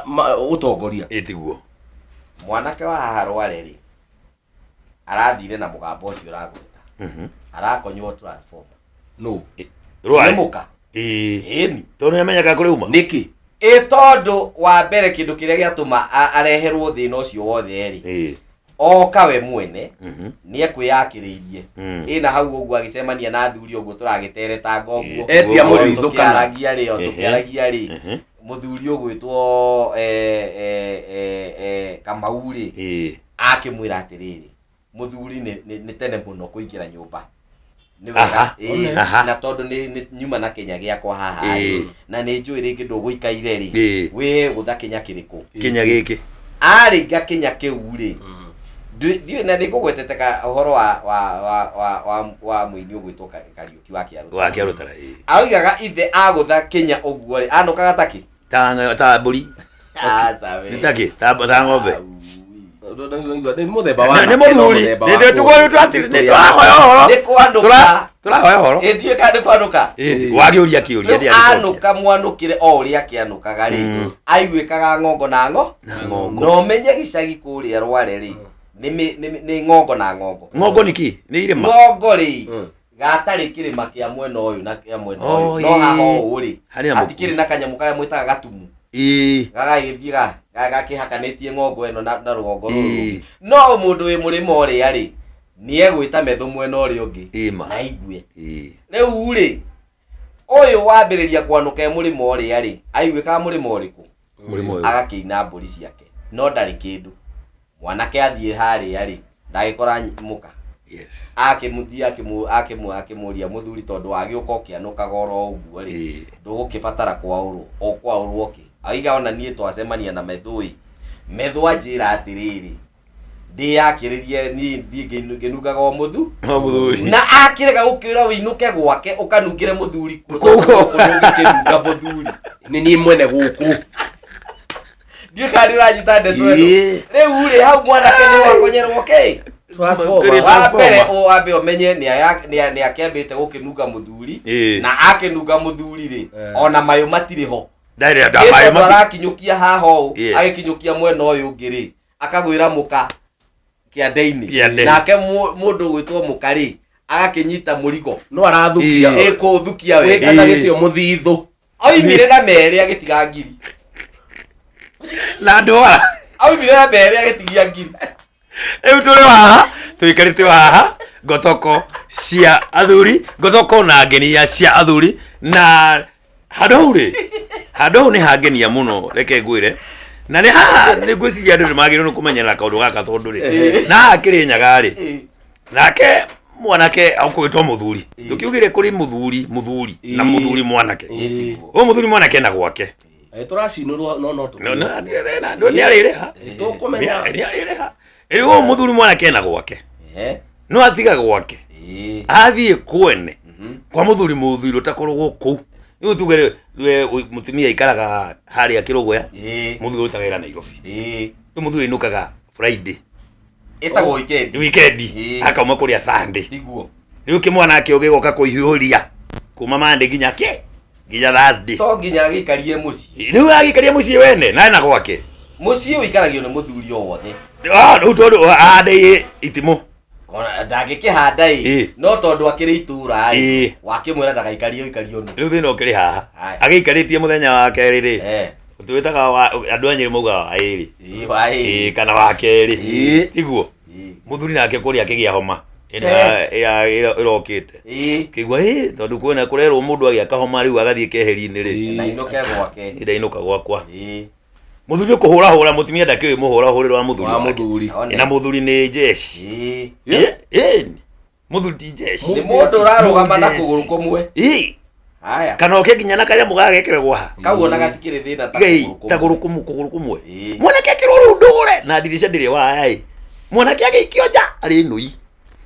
ũtongoria. Ĩĩ tiguo. Mwanake wa haha Rware rĩ, arathire na mũgambo ũcio ũragweta. Arakonywo transformer. No. Rware. Nĩ mũka. Ĩĩ. Ĩni. Tondũ nĩ amenyaga kũrĩ uma. Nĩkĩ? Ĩ tondũ wa mbere kĩndũ kĩrĩa gĩatũma areherwo thĩna ũcio wothe rĩ, Ĩĩ. oka we mwene nĩ ekwĩyakĩrĩirie. Ĩna hau ũguo agĩcemania na athuri ũguo tũragĩteretanga ũguo. Etia mũthithũ kana. Tũkĩaragia rĩ, o tũkĩaragia rĩ, mũthuri ũgwĩtwo Kamau rĩ, Ĩĩ. akĩmwĩra atĩrĩrĩ, mũthuri nĩ tene mũno kũingĩra nyũmba. Nĩ Aha. wega, ĩĩ, Aha. na tondũ nĩ nyuma na kĩnya gĩakwa haha rĩ, Ĩĩ. na nĩ njũĩ rĩngĩ ndũgũikaire rĩ, Ĩĩ. wĩ gũtha kĩnya kĩrĩkũ? Kĩnya gĩkĩ. Aringa kĩnya kĩu rĩ, ndiũĩ na nĩngũgwetete ka ũhoro wa wa wa wa wa wa mũini ũgwĩtwo Kariũki wa Kĩarũtara. Wa Kĩarũtara, ĩĩ. Aroigaga ithe agũtha kĩnya ũguo rĩ, anũkaga takĩ? Ta ta mbũri. Aca we. Nĩ takĩ? Ta ta ng'ombe. Aui. Nĩ mũthemba wa Nĩ mũthuri. Nĩ nĩ tũrahoya ũhoro. Nĩ kwanũka. Tũrahoya ũhoro. Ĩ ndiũĩ kana nĩ kwanũka. Ĩĩ, wagĩũria kĩũria Rĩu anũka mwanũkĩre o ũrĩa akĩanũkaga rĩ, aiguĩkaga ng'ongo na ng'o. Na ng'ongo. Na ũmenye gĩcagi kũrĩa Rware rĩ, nĩ ng'ongo na ng'ongo. Ng'ongo nĩ kĩ? Nĩ irĩma. Ng'ongo rĩ, gatarĩ kĩrĩma kĩa mwena ũyũ na kĩa mwena Oh, ũyũ. No haha ĩĩ. ũũ rĩ, Harĩ na hatikĩrĩ na kanyamũ karĩa mwĩtaga gatumu. Ĩĩ. Gagagĩthiĩ gakĩhakanĩtie ng'ongo ĩno na rũgongo rũrũ. Ĩĩ. No mũndũ wĩ mũrĩmo ũrĩa rĩ, nĩegwĩta methũ mwena ũrĩa ũngĩ. Ĩĩ ma. Na aigue. Ĩĩ. Rĩu rĩ, ũyũ wambĩrĩria kwanũka e mũrĩmo ũrĩa rĩ, aiguĩkaga mũrĩmo ũrĩkũ? Mũrĩmo ũyũ. Agakĩina mbũri ciake. No ndarĩ kĩndũ. Mwanake athiĩ harĩa rĩ, ndagĩkora mũka. Yes. Akĩmũthiĩ akĩmũria mũthuri tondũ wagĩũka ũkĩanũkaga oro ũguo rĩ, Ĩĩ. ndũgũkĩbatara kwaũrwo, o kwaũrwo kĩ? Aiga ona niĩ twacemania na methũ ĩ, methũ anjĩra atĩrĩrĩ, ndĩyakĩrĩrie niĩ thiĩ ngĩnungaga o mũthu. O mũthuri. Na akĩrega gũkĩra wĩinũke gwake ũkanungĩre mũthuri kuo, Koguo. tondũ gũkũ ndũngĩkĩnunga mũthuri. Nĩ niĩ mwene gũkũ. Ndiũĩ kana nĩũranyita ndeto ĩno. Ĩĩ. Rĩu rĩ, hau mwanake nĩwakonyerwo kĩ? Transformer. Wa mbere wambe ũmenye nĩakĩambĩte gũkĩnunga mũthuri. Ĩĩ. Na akĩnunga mũthuri rĩ, ona mayũ matirĩ ho. Ndarĩ Nĩ mayo tondũ arakinyũkia haha ũũ, Yes. agĩkinyũkia mwena ũyũ ũngĩ rĩ, akagwĩra mũka kĩande-inĩ. Kĩande. Nake mũndũ ũgwĩtwo mũka rĩ, agakĩnyita mũrigo. No arathukia. Ĩĩ. Ĩ kũũthukia wega. Wĩkana gĩtĩo mũthithũ. Oimire na merĩ agĩtiga ngiri. Na ndwara. Oimire na merĩ agĩtigia ngiri. Rĩu tũrĩ haha, tũikarĩte haha, ngotoko cia athuri, ngotoko na ngenia cia athuri, na handũ hau rĩ, handũ hau nĩ hangenia mũno, reke ngwĩre. Na nĩ haha nĩ ngwĩciria andũ nĩ magĩrĩirwo nĩ kũmenyerera kaũndũ gaka tondũ rĩ, na haha Kĩrĩnyaga rĩ, Ĩ. nake mwanake akũgĩtwo mũthuri, ndũkiugire kũrĩ mũthuri, mũthuri na mũthuri mwanake. Ũyũ mũthuri mwanake na gwake. Tũracinũrwo no no No, no, nĩ arĩrĩha. Tũkũmenya. Nĩ arĩrĩha. Rĩu ũyũ mũthuri mwanake na gwake. Ehe. No atiga gwake. Ĩ. Athiĩ kwene Mhm. kwa mũthuri mũthuri ũtakoragwo kũu. Rĩu tuge we mũtumia aikaraga harĩa Kĩrũgũya, Ĩ. mũthuri ũrutaga wĩra Nairobi. Ĩ. Rĩu mũthuri ainũkaga Friday, Ĩtagwo weekend. weekend, Ĩ. akauma kũrĩa Sunday. Niguo. Rĩu kĩmwana kĩo gĩgoka kũihũria kuma Monday nginya kĩ? Nginya Thursday. To nginya agĩikarie mũciĩ. Rĩu agĩikaria mũciĩ wene na ena gwake. Mũciĩ ũikaragio nĩ mũthuri o wothe. Ah, rĩu tondũ ahande itimũ. Ona ndangĩkĩhanda ĩ, Ĩ. no tondũ akĩrĩ itũra Ĩ. rĩ, wakĩmwĩra ndagaikarie ũikario nũ. Rĩu thĩna ũkĩrĩ haha. Haya. Agĩikarĩtie mũthenya wa kerĩ rĩ, Eh. twĩtaga andũ a Nyĩrĩ maugaga wa ĩrĩ. Ĩ wa ĩ. Ĩĩ, kana wa kerĩ. Ĩĩ. Tiguo. Ĩ. Mũthuri nake kũrĩa akĩgĩa homa ĩrĩa ĩrokĩte. Ĩ. Kĩigua ĩ tondũ kwĩna kũrerwo mũndũ agĩa kahoma rĩu agathiĩ keheri-inĩ rĩ. Na inũke gwake. Ndainũka gwakwa. Ĩ. Mũthuri ũkũhũrahũra mũtumia ndakĩũĩ mũhũrahũrĩro wa mũthuri Wa wake. mũthuri. One. Na mũthuri nĩ jeshi. Ĩ. Ĩ, ĩ, mũthuri ti jeshi. Nĩ mũndũ ũrarũgama na Jeshi. kũgũrũ kũmwe. Ĩ, Haya. kana oke nginya na kanyamũ gagekĩragwo haha. Kau ona gatikĩrĩ thĩna ta Gei, kũgũrũ ta kũmwe. kũgũrũ kũmwe. Ĩ. Mwanake akĩrwo rĩu ndũgũre na ndirica ndĩrĩ waya ĩ. Mwanake agĩikio nja arĩ nũi.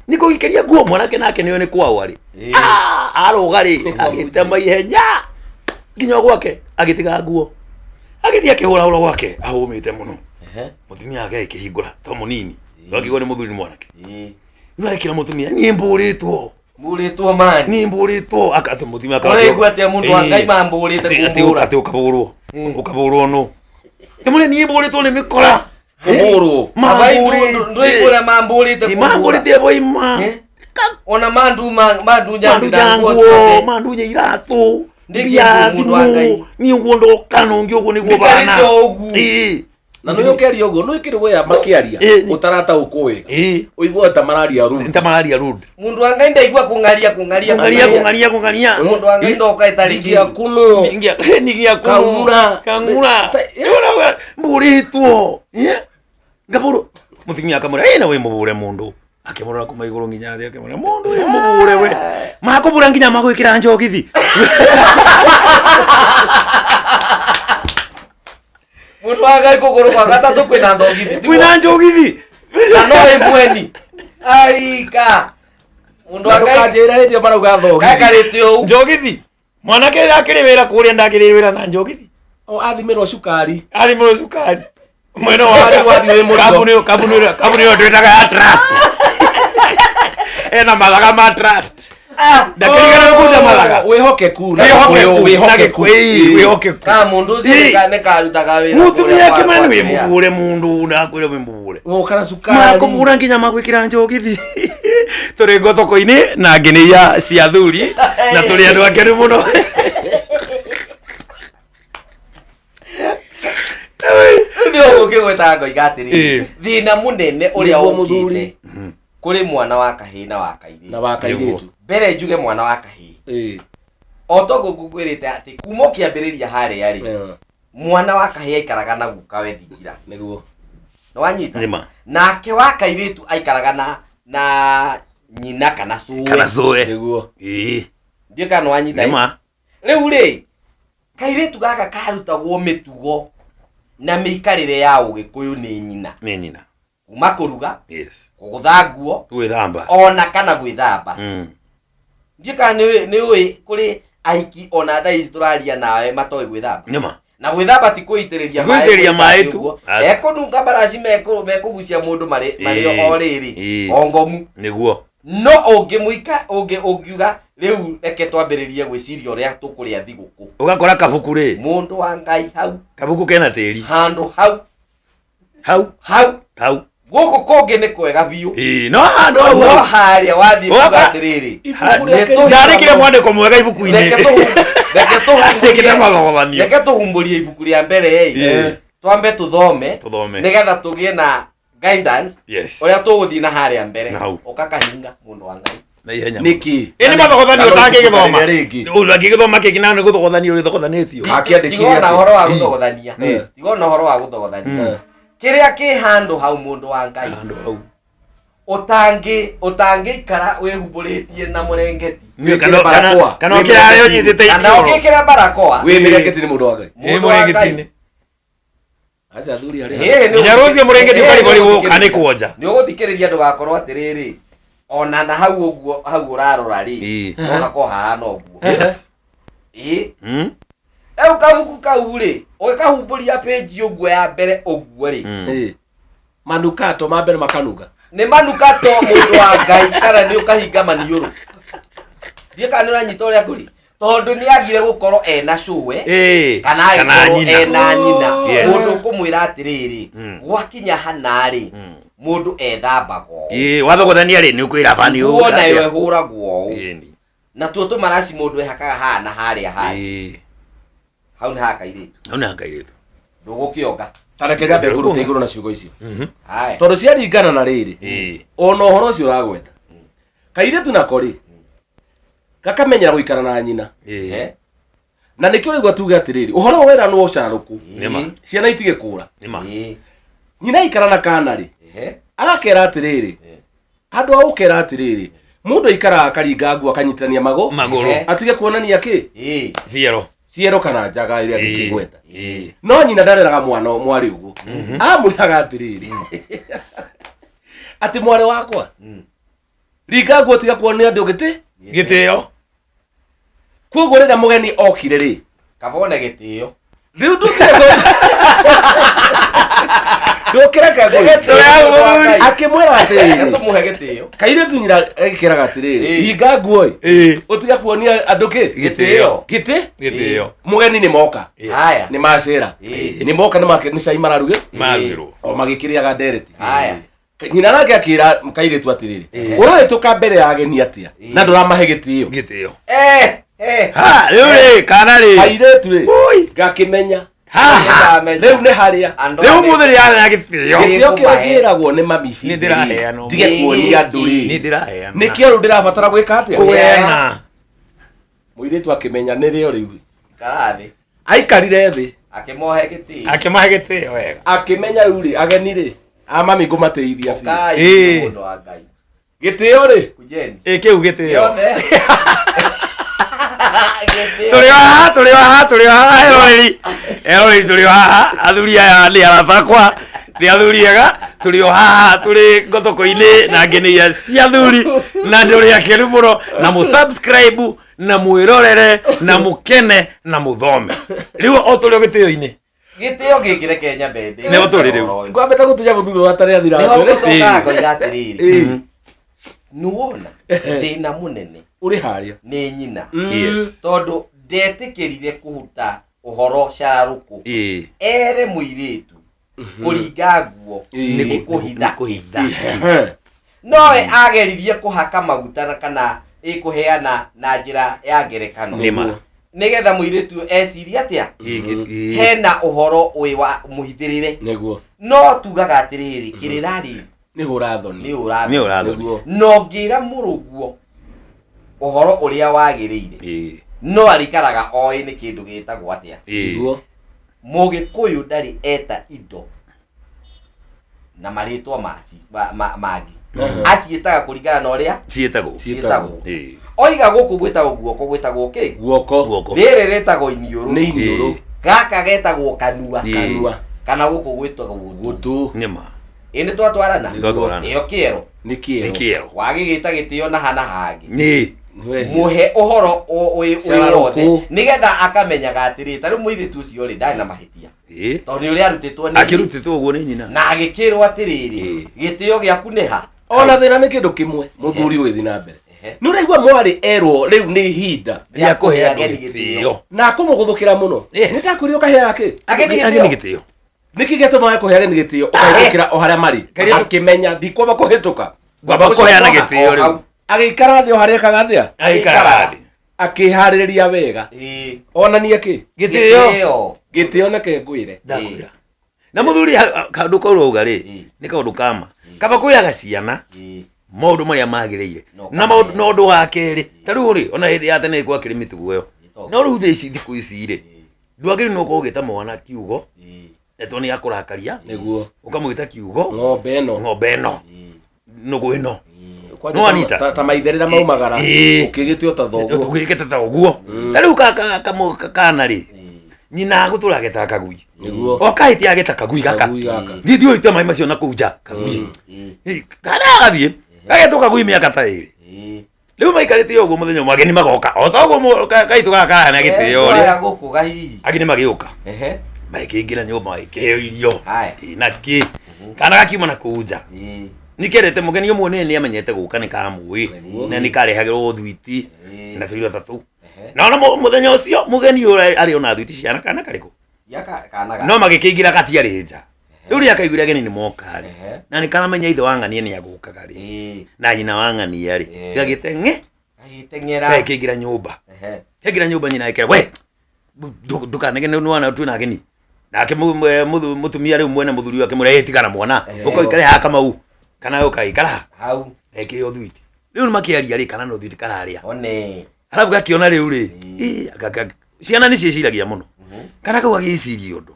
Nĩ kũgĩkĩria nguo mwanake nake nĩwe nĩ kwao arĩ. Ĩ. Ah, arũga rĩ Nĩ kwa agĩtema ihenya nginya gwake agĩtiga nguo agĩthiĩ akĩhũrahũra gwake ahũmĩte mũno. Ehe. Mũtumia wake agĩkĩhingũra to mũnini akĩigua nĩ mũthuri nĩ mwanake. Ĩ. Rĩu agĩkĩra mũtumia niĩ mbũrĩtwo Mbũrĩtwo mani. niĩ mbũrĩtwo atĩ mũtumia Ũraigua atĩa mũndũ wa Ngai mambũrĩte kũmbũra? atĩ ũkabũrwo ũkabũrwo nũ ndĩmũrĩ niĩ mbũrĩtwo nĩ mĩkora Kũhũrwo. Ndũigua mambũrĩte kũmbũra. mambũrĩte boima Eh? Ona mandu mandunya mandunya nguo mandunya iratũ Nĩ mbia kĩndũ mũndũ wa Ngai. thimũ niĩ ũguo ndoka nũngĩ ũguo nĩguo bana Nĩkarĩte o ũguo. Ĩĩ. Na nĩ ũkĩaria ũguo nĩ kĩrĩ wea makĩaria Ĩ. ũtarataũkwo wega. Ĩĩ. Ũiguaga ta mararia rude. Nĩ ta mararia rude Mũndũ wa Ngai ndaigua kũng'aria kũng'aria kũng'aria kũng'aria kũng'aria Mũndũ wa Ngai ndoka ĩtarĩ Nginya kĩndũ. kuno. Nginya Kang'ura. kang'ura mbũrĩtwo ngabũrwo mũtumia akamwĩra ĩ na wĩ mũbũre mũndũ akĩmũrora kuma igũrũ nginya thĩ akĩmwĩra mũndũ wĩ mũbũre we makũbũra nginya magwĩkĩra njogithi Mũndũ wa Ngai kũgũrũ kwa gatatũ kwĩna ndogithi. tiguo? kwĩna njogithi Na no ĩ mweni. Aika. Mũndũ wa Ngai Ndũkanjĩre hĩndĩ ĩyo marauga thogithi. gaikarĩte ũũ. njogithi mwanake akĩrĩ wĩra kũrĩa ndakĩrĩ wĩra na njogithi O athimĩrwo cukari. athimĩrwo cukari Mwena wa Warĩ wathiĩ wĩ mũrigo. kambuni kambuni kambuni ĩyo twĩtaga ya trust. Ena mathaga ma trust. Ndakĩrigana kunda mathaga. Wĩhokeku na Wĩhokeku, Gĩkũyũ, wĩhokeku. Ĩĩ, wĩhokeku. Ka mundu ucio Ĩĩ. nĩ karutaga wĩra Mutumia kũrĩa kwa- akĩmana kwa wĩ kĩrĩa. mũbure mundu ndakwĩra wĩ mũbure. Gũka na cukari. Makũbura nginya magwĩkĩra njogithi. Tũrĩ ngothoko-inĩ na ngenĩia cia athuri na tũrĩ andũ akenu mũno. Rĩu nĩ ũguo ngĩgwetaga ngoiga atĩrĩrĩ Ĩĩ. thĩna mũnene ũrĩa Nĩguo ũkĩte mũthuri. kũrĩ mwana wa kahĩĩ na wa kairĩtu Na wa kairĩtu. Mbere njuge mwana wa kahĩĩ Ĩĩ. o toguo ngũkwĩrĩte atĩ kuma ũkĩambĩrĩria harĩa rĩ Eh, mwana wa kahĩĩ aikaraga na guka we thingira. Nĩguo. Nĩwanyita? Nĩma. Nake wa kairĩtu aikaraga na nyina kana cũwe. Kana cũwe. Nĩguo. Ĩĩ. Ndiũĩ kana nĩwanyita ĩ? Nĩma. Rĩu rĩ kairĩtu gaka karutagwo mĩtugo na mĩikarĩre ya ũgĩkũyũ nĩ nyina. Nĩ nyina. Kuma kũruga, Yes. kũgũtha nguo, Gwĩthamba. ona kana gwĩthamba. Ndiũĩ kana nĩ ũĩ kũrĩ ahiki ona thaa ici tũraria nawe matoĩ gwĩthamba. Nĩma. Na gwĩthamba ti kũitĩrĩria Ti kũitĩrĩria maĩ tu. ũguo. Aca. Ekũnunga maraci mekũgucia mũndũ marĩ Ĩĩ. o rĩrĩ Ĩĩ. o ngomu. Nĩguo. No ũngĩmũika ũngiuga rĩu reke twambĩrĩrie gwĩciria ũrĩa tũkũrĩa thigũkũ. Ũgakora kabuku rĩ. Mũndũ wa Ngai hau Kabuku kena tĩri. handũ hau Hau. hau Hau. gũkũ kũngĩ nĩ kwega biũ. Ĩĩ, no handũ hau. No harĩa wathiĩ kuga Ũgakora- atĩrĩrĩ Ibuku rĩa Nĩ tũ- Ndandĩkire mwandĩko mwega ibuku-inĩ. reke tũhu- reke Andĩkĩte tũhumbũrie mathogothanio. reke tũhumbũrie ibuku rĩa mbere ĩ Ĩĩ. twambe tũthome Tũthome. nĩgetha tũgĩe na guidance Yes. ũrĩa tũgũthiĩ na harĩa mbere Na hau. ũkakahinga mũndũ wa Ngai. Na ihenya. Nĩkĩ? Ĩ nĩ mathogothanio Na no ũtangĩgĩthoma. ibuku rĩrĩa rĩngĩ. Ũngĩgĩthoma kĩngĩ na nĩ gũthogothanio ũrĩthogothanĩtio. Akĩandĩkire Tiga ona atĩa? ũhoro wa gũthogothania. Ĩĩ. Tiga ona ũhoro wa gũthogothania. Kĩrĩa kĩ handũ hau mũndũ wa Ngai Handũ hau. ũtangĩikara wĩhumbũrĩtie na mũrengeti Kana Wĩkĩre barakoa. kana ũkĩrarĩa ũnyitĩte kana iniũrũ. ũgĩkĩre barakoa Wĩ mĩrengeti nĩ mũndũ wa Ngai. Ĩ mũndũ wa Ngai. mũrengeti-inĩ. Aca athuri arĩa. Ĩĩ, nĩ Nginya rũciũ mũrengeti ĩĩ, ũkarigwo nĩ gũka nĩ kwonja. nĩ ũgũthikĩrĩria ndũgakorwo atĩrĩrĩ ona na hau ũguo hau ũrarora rĩ Ĩĩ. no hakorwo hahana ũguo. Yes. Ĩĩ. Rĩu kabuku kau rĩ ũgĩkahumbũria pĩnji ũguo ya mbere ũguo rĩ Ĩĩ. Manukato ma mbere makanunga. nĩ manukato mũndũ wa Ngai kana nĩ ũkahinga maniũrũ. Ndiũĩ kana nĩ ũranyita ũrĩa kũrĩ tondũ nĩ agire gũkorwo ena cũwe Ĩĩ. kana Kana agĩkorwo nyina. ena nyina. Yes. Mũndũ ũkũmwĩra atĩrĩrĩ gwakinya hana rĩ mũndũ ethambaga ũũ. Ĩĩ, wathogothania rĩ nĩ ũkwĩra bani ũũ. Nguo nayo ĩhũragwo ũũ. Ĩĩ. Na tuo tũmaraci mũndũ ehakaga haha na harĩa harĩa. Ĩĩ. Hau nĩ ha kairĩtu. Hau nĩ ha kairĩtu. Ndũgũkĩonga. Ta reke nyambe ngũrute igũrũ na ciugo icio. Haya. Tondũ ciaringana na rĩrĩ. Ĩĩ. Ona ũhoro ũcio ũragweta. Kairĩtu nako rĩ gakamenyera gũikara na nyina. Ĩĩ. Eh? Na nĩkĩo rĩu tuge atĩrĩrĩ ũhoro ũyũ weranwo ũcarũku Nĩma. ciana itige kũra. Nĩma. Ĩĩ. Nyina aikara na kana rĩ Ehe. agakera atĩrĩrĩ handũ ha gũkera atĩrĩrĩ mũndũ aikaraga akaringa nguo akanyitithania magũ Magũrũ. Ehe. atige kuonania kĩ Ĩĩ. Ciero. ciero kana njaga ĩrĩa angĩkĩgweta. Ĩĩ. No nyina ndareraga mwana mwarĩ ũguo amwĩraga atĩrĩrĩ atĩ mwarĩ wakwa ringa nguo tiga kuonia andũ gĩtĩ. Gĩtĩo. Koguo rĩrĩa mũgeni okire rĩ Kaba one gĩtĩo. rĩu ndũkire ndũkĩreke Tũrĩ hau mũthuri. akĩmwĩra Reke atĩrĩrĩ tũmũhe gĩtĩo. kairĩtu nyina agĩkĩraga atĩrĩrĩ Ĩĩ. hinga nguo ĩ Ĩĩ. ũtige kuonia andũ kĩ Gĩtĩo. gĩtĩ Gĩtĩo. mũgeni nĩ moka Haya. nĩ macera Ĩĩ. nĩ moka nĩ cai mararugĩ Marugĩrwo. o magĩkĩrĩaga ndereti Haya. Nyina nake akĩra kairĩtu atĩrĩrĩ Ĩĩ. ũrahĩtũka mbere ya ageni atĩa Ĩĩ. na ndũramahe gĩtĩo. Gĩtĩo. Eh, eh. Ha, rĩu rĩ, kana rĩ. Kairĩtu rĩ Ui. ngakĩmenya Ha. Nĩndamenya. rĩu nĩ harĩa Andũ Rĩu arĩa- ũmũthĩ nĩ gĩtĩo. gĩtĩo kĩrĩa Ngũmahe. kĩragwo nĩ mami Nĩ ndĩraheana ũmũthĩ. ndige kuonia andũ Nĩ rĩ ndĩraheana. nĩkĩo rĩu ndĩrabatara gwĩka atĩa? Kũheana. Mũirĩtu akĩmenya nĩrĩo rĩu Ikara thĩ. aikarire thĩ Akĩmohe gĩtĩo. Akĩmahe gĩtĩo wega. akĩmenya rĩu rĩ ageni rĩ a mami ngũmatĩithia biũ. Ũkai Ĩĩ. mũndũ wa Ngai. Gĩtĩo rĩ Kujeni. Ĩ kĩu gĩtĩo. Gĩothe. Gĩtĩo. Tũrĩ o haha, tũrĩ o haha, tũrĩ o haha eroreri. Eroreri tũrĩ o haha, athuri aya nĩ arata akwa, nĩ athuri ega, tũrĩ o haha, tũrĩ ngothoko-inĩ na ngenĩia cia athuri, na tũrĩ akenu mũno, na mũ-subscribe, na mwĩrorere, na mũkene, na mũthome. Rĩu o tũrĩ o gĩtĩo-inĩ. Gĩtĩo gĩkĩ reke nyambe ndĩ. Nĩho tũrĩ rĩu. Ngwambĩte gũtunya mũthuri ũyũ atarĩ athira Nĩho atĩrĩ. ngũcokaga ngoiga atĩrĩrĩ. Mhm. Nĩwona thĩna mũnene Ũrĩ harĩa. nĩ nyina. Yes. Tondũ ndetĩkĩrire kũruta ũhoro cararũkũ. Ĩĩ. Ere mũirĩtu kũringa nguo Ĩĩ. nĩ kũhitha. Nĩ kũhitha. Ehe. Nowe ageririe kũhaka maguta na kana ĩkũheana na njĩra ya ngerekano. Nĩ ma. Nĩgetha mũirĩtu ecirie atĩa? Ĩĩ, ĩĩ. Hena ũhoro wĩ wa mũhithĩrĩre. Nĩguo. No tugaga atĩrĩrĩ, kĩrĩra rĩ Nĩ hũra thoni. nĩ ũrathoni. Nĩ ũrathoni. Nĩguo. Na ũngĩra mũrũguo ũhoro ũrĩa wagĩrĩire Ĩĩ. no arĩikaraga oĩ nĩ kĩndũ gĩtagwo atĩa. Ĩĩ. Nĩguo. Mũgĩkũyũ ndarĩ eta indo na marĩtwa mangĩ. Aciĩtaga kũringana na ũrĩa Ciĩtagwo. ciĩtagwo. Ĩĩ. Oiga gũkũ gwĩtagwo guoko gwĩtagwo kĩ? Guoko. Guoko. Rĩrĩ rĩtagwo iniũrũ. Nĩ iniũrũ. Gaka getagwo kanua. Ĩĩ. Kanua. Kana gũkũ gwĩtagwo gũtũ. Gũtũ. Nĩ ma. Ĩ nĩ twatwarana? Nĩ twatwarana. Ĩyo kĩero. Nĩ Nĩ kĩero. kĩero. Wagĩgĩta gĩtĩo na hana hangĩ. Nĩ. Nĩwe. Mũhe ũhoro wĩ Cararũkũ. wothe nĩgetha akamenyaga atĩrĩ ta rĩu mũirĩtu ũcio rĩ ndarĩ na mahĩtia Ĩĩ. tondũ nĩ ũrĩa arutĩtwo nĩ Akĩrutĩtwo ũguo nĩ nyina. na agĩkĩrwo atĩrĩrĩ Ĩĩ. gĩtĩo gĩaku nĩ ha Ona thĩna nĩ kĩndũ kĩmwe mũthuri ũgĩthiĩ na mbere. Ehe. Nĩ ũraigua mwarĩ erwo rĩu nĩ ihinda Rĩa kũhe andũ ageni gĩtĩo. na akũmũgũthũkĩra mũno. Yes. Nĩ ndakwĩrire ũkaheaga kĩ? Ageni Ageni gĩtĩo. gĩtĩo. Nĩkĩ gĩatũmaga kũhe ageni gĩtĩo ũkahĩtũkĩra o harĩa marĩ Karia- akĩmenya ndikwamba kũhĩtũka Ngwamba kũheana gĩtĩo O rĩu. hau. agĩikara thĩ o harĩa ekaga atĩa Agĩikara thĩ. akĩharĩrĩria wega Ĩĩ. onanie kĩ Gĩtĩo. Gĩtĩo. gĩtĩo neke ngwĩre Ndakwĩra. Na mũthuri kaũndũ kau ũrauga rĩ, Ĩĩ. nĩ kaũndũ kama. Kaba kwĩraga ciana Ĩĩ. maũndũ marĩa magĩrĩire. No Na maũndũ na ũndũ wa kerĩ, ta rĩu rĩ, ona hĩndĩ ya tene gwakĩrĩ mĩtugo ĩyo. No rĩu thaa ici thikũ ici rĩ, Ĩĩ. ndwagĩrĩirwo nĩ gũkorwo ũgĩta mwana kiugo, Ĩĩ. etwo nĩ akũrakaria, nĩguo ũkamwĩta kiugo, ng'ombe ĩno ng'ombe ĩno, Ĩĩ. nũgũ ĩno. Ĩĩ. Kwanja No Anita. ta maithe rĩrĩa maumagara Ĩĩ. ũkĩgĩtio ta thoguo Tũgĩkĩte ta ũguo. Ta rĩu kana rĩ, Ĩĩ. nyina agũtũra agetaga kagui. nĩguo O kahĩtia ageta kagui gaka. Kagui gaka. Thiĩ thiĩ ũite maĩ macio na kũu nja. Kagui. Ĩĩ. Ĩ, Kana agathiĩ, gagetwo kagui mĩaka ta ĩrĩ. Ĩĩ. Rĩu maikarĩte ũguo mũthenya ũmwe ageni magoka. O ta ũguo kaitũ gaka kahana gĩtĩo rĩ. Oya gũkũ gahihi. Ageni magĩũka. Ehe. Magĩkĩingĩra nyũmba magĩkĩheo irio. Haya. Ĩ, na kĩ. Kana gakiuma na kũu nja. Ĩĩ. Nĩkendete mũgeni ũmwe nĩ nĩamenyete gũka nĩ kamũĩ. Nĩguo. Na nĩkarehagĩrwo thwiti Ĩĩ. na tũirio ta tũu. Ehe. Na ona mũthenya ũcio mũgeni ũrĩa arĩ ona thwiti ciana kana karĩkũ. Cia kana gaka. No magĩkĩingĩra gatiarĩ nja. Rĩu rĩrĩa akaiguire ageni nĩ moka rĩ. Ehe. Na nĩ karamenya ithe wa ng'ania nĩ agũkaga rĩ. Ĩĩ. Na nyina wa ng'ania rĩ. Ĩĩ. Gagĩteng'e Gagĩteng'era. gagĩkĩingĩra nyũmba. Ehe. Kaingĩra nyũmba nyina akĩra we ndũkanegene nĩwana twĩna ageni. Nake mũtumia rĩu mwene mũthuri wake mwĩra "Ĩ, tigana mwana. Ehe. Ũka ũikare haha Kamau. Kana ũka ikara. Hau. Ekĩo thwiti. Rĩu nĩmakĩaria rĩ kana no thwiti kararĩa. One. Arabu gakĩona rĩu rĩ. Ĩĩ. Ĩ, ciana nĩ ciĩciragia mũno. Mhm. Kana kau agĩciria ũndũ.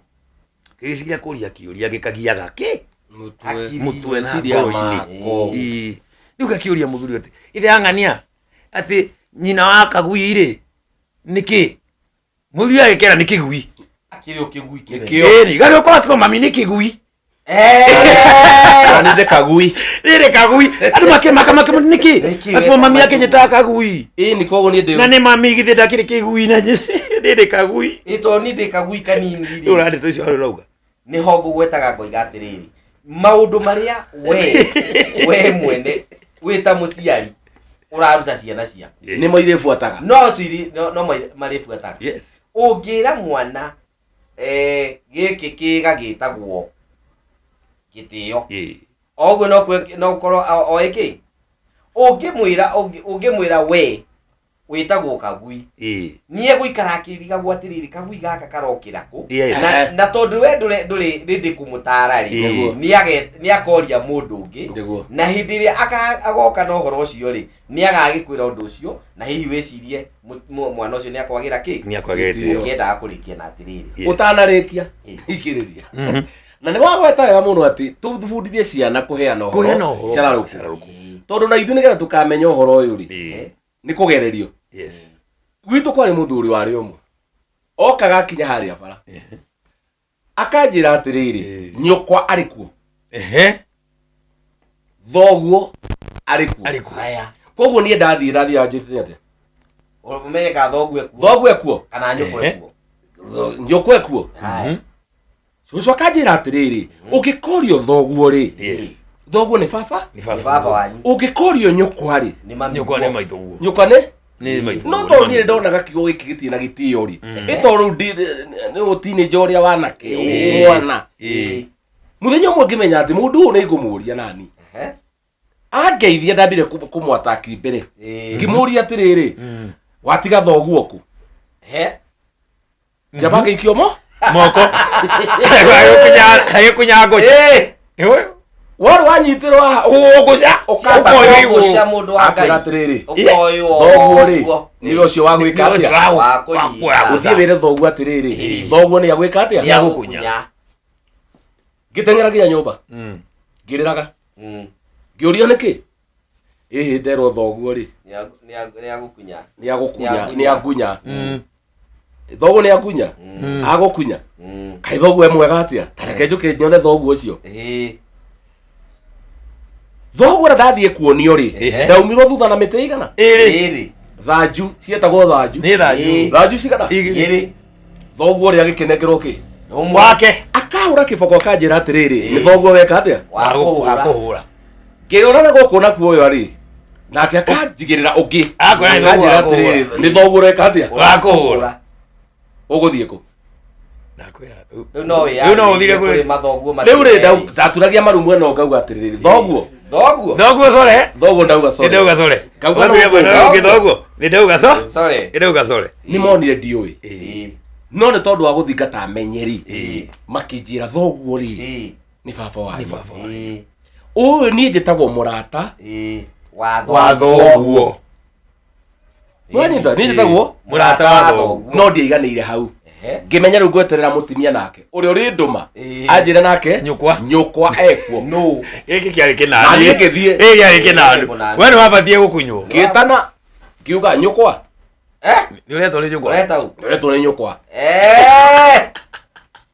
Gĩgĩciria kũria kĩũria gĩkagiaga kĩ mũtwe Hakiri. mũtwe na Meciria ngoro-inĩ. mako. Ĩĩ. Rĩu gakĩũria mũthuri atĩ ithe ang'ania atĩ nyina wa kagui rĩ nĩ kĩ? Mũthuri agĩkera nĩ kĩgui. Akĩrĩ ũkĩgui kĩnene. Nĩkĩo. Ĩni gagĩũka gakĩũra mami nĩ kĩgui. Eh. Na nĩ ndĩ kagui Rĩrĩ kagui. Andũ makĩmaka makĩmaka nĩ kĩ? Nĩkĩ Akĩmwa mami wetagwo akĩnjĩtaga kagui. ĩĩ nĩ koguo niĩ ndĩ Na nĩ mami githĩ ndakĩrĩ kĩgui na rĩrĩ kagui. Ĩ tondũ niĩ ndĩ kagui kanini Rĩu rĩ. ũrandĩtwo icio harĩa ũrauga. Nĩho ngũgwetaga ngoiga atĩrĩrĩ. Maũndũ marĩa we we mwene wĩ ta mũciari ũraruta ciana ciaku. nĩmo irĩbuataga No ciri no no marĩbuataga. Yes. Ũngĩra mwana gĩkĩ kĩga gĩtagwo gĩtĩo. Ĩĩ. Oguo no no ũkorwo oĩ kĩ? Ũngĩmwĩra ũngĩmwĩra we wĩtagwo kagui. Ĩĩ. Niĩ gũikara akĩrigagwo atĩrĩrĩ kagui gaka karokĩra kũ? Yes. Na, na tondũ we ndũrĩ ndũrĩ rĩndĩ kũmũtara rĩ Ĩĩ. nĩ akoria mũndũ ũngĩ nĩguo na hĩndĩ ĩrĩa agoka na ũhoro ũcio rĩ nĩ agagĩkwĩra ũndũ ũcio na hihi wĩcirie mwana ũcio nĩ akwagĩra kĩ Nĩ akwagĩra gĩtĩo. ũkĩendaga kũrĩkia na atĩrĩrĩ Yes. ũtanarĩkia Ĩĩ. ikĩrĩria Mhm. na nĩ wagweta wega mũno atĩ tũbundithie ciana kũheana Kũheana ũhoro ũhoro. cararũkũ Cararũkũ. tondũ na ithuĩ nĩgetha tũkamenya ũhoro ũyũ rĩ Ĩĩ. nĩ kũgererio Yes. gwitũ kwarĩ mũthuri warĩ ũmwe okaga akinya harĩa bara akanjĩra atĩrĩrĩ Ĩĩ. nyũkwa arĩ kuo Ehe. thoguo arĩ kuo Arĩ kuo. Haya. koguo niĩ ndathiĩ ndathiĩ anjĩtĩte atĩa Ũmenye ka thoguo ekuo thoguo ekuo kana nyũkwa Ehe. ekuo. nyũkwa ekuo Haya. Mhm. Cũcũ akanjĩra atĩrĩrĩ, ũngĩkorio thoguo rĩ, Yes. thoguo nĩ baba. Nĩ Nĩ baba baba. wanyu. Ũngĩkorio nyũkwa rĩ, Nĩ mami. Nyũkwa nĩ maitũguo. Nyũkwa nĩ Nĩ maitũguo. No tondũ niĩ ndonaga kiugo gĩkĩ gĩtirĩ na gĩtĩo rĩ, ĩ tondũ rĩu nĩ ũtinĩnja ũrĩa wanake mwana. Mũthenya ũmwe ngĩmenya atĩ mũndũ ũyũ nĩ ngũmũria nani. Ehe. Angeithia ndambire kũmwataki mbere. Ĩĩ. Ngĩmũria atĩrĩrĩ, watiga thoguo kũ? Ehe. Njamba ngĩikio mo Moko. Agĩkunya ngũca. Ĩĩ. Nĩwe. Warĩ wanyitĩrwo haha Kũngũca. Ũkamba Ũkoywo Kũngũca igũrũ. mũndũ wa Ngai. Akwĩra atĩrĩrĩ, Ũkoywo thoguo rĩ, ũguo. nĩwe ũcio wa gwĩka Nĩwe ũcio atĩa? Wa kũnyita. Ũthiĩ wĩre thoguo atĩrĩrĩ, Ĩĩ. thoguo nĩ agwĩka atĩa? Nĩ agũkunya. Ngĩteng'era nginya nyũmba, ngĩrĩraga, ngĩũrio nĩkĩ? Ĩhĩ nderwo thoguo rĩ, Nĩ nĩ agũkunya. Nĩ agũkunya, Nĩ nĩ agunya. Thoguo nĩ agunya? Agũkunya? Kaĩ thoguo e mwega atĩa? Ta reke njũke nyone thoguo ũcio. Ĩĩ. Thoguo ũrĩa ndathiĩ kuonio rĩ, Ehe. ndaumirwo thutha na mĩtĩ igana? Ĩrĩ. Ĩrĩ. Thanju, ciĩtagwo thanju. Nĩ thanju. Ĩĩ. Thanju cigana? Igĩrĩ. Igĩrĩ. Thoguo ũrĩa agĩkĩnengerwo kĩ? Ũmwe. Wake. Akahũra kĩboko akanjĩra atĩrĩrĩ, Ĩĩ. nĩ thoguo weka atĩa? Wa kũhũra. Kũhũra. Ngĩrora na gũkũ na kuoyo rĩ, nake akanjigĩrĩra ũngĩ. Akwĩra nĩ thoguo Akanjĩra wa kũhũra. atĩrĩrĩ, nĩ thoguo ũreka atĩa? Wa kũhũra. Ũgũthiĩ kũ? Ndakwĩra. Rĩu no Rĩu no ũthire wĩyarĩrie kũrĩ kũrĩ mathoguo macio Rĩu rĩ, merĩ. ndaturagia maru mwena ũngĩ ngauga atĩrĩrĩ, thoguo. Thoguo. Thoguo core. Thoguo ndauga Nĩ sorry. ndauga core. Ngauga Ũgathiĩ no mwena thoguo. ũngĩ thoguo. Nĩ ndauga so. Sorry. Nĩ ndauga core. Nĩ monire ndiũĩ. Ĩĩ. No nĩ tondũ wa gũthingata amenyeri, Ĩĩ. makĩnjĩra thoguo rĩ, Ĩĩ. nĩ baba wanyu. Nĩ baba. Ĩĩ. Ũyũ niĩ njĩtagwo mũrata Ĩĩ. Wa Wa thoguo. Wanyita, niĩ njĩtagwo Mũrata wa thoguo. No ndiaiganĩire hau. Ehe. Ngĩmenya rĩu ngweterera mũtumia nake ũrĩa ũrĩ ndũma Ĩĩ. anjĩre nake Nyũkwa. Nyũkwa ekuo. No. Gĩkĩ kĩarĩ Na kĩnanu. niĩ ngĩthiĩ. Gĩkĩ kĩarĩ kĩnanu. Kĩnanu. We nĩ wabatiĩ gũkunywo. Ngĩtana ngiuga nyũkwa. Eh? Nĩ ũretwo nĩ nyũkwa. Ũreta ũ? Nĩũretwo nĩ nyũkwa. Eh.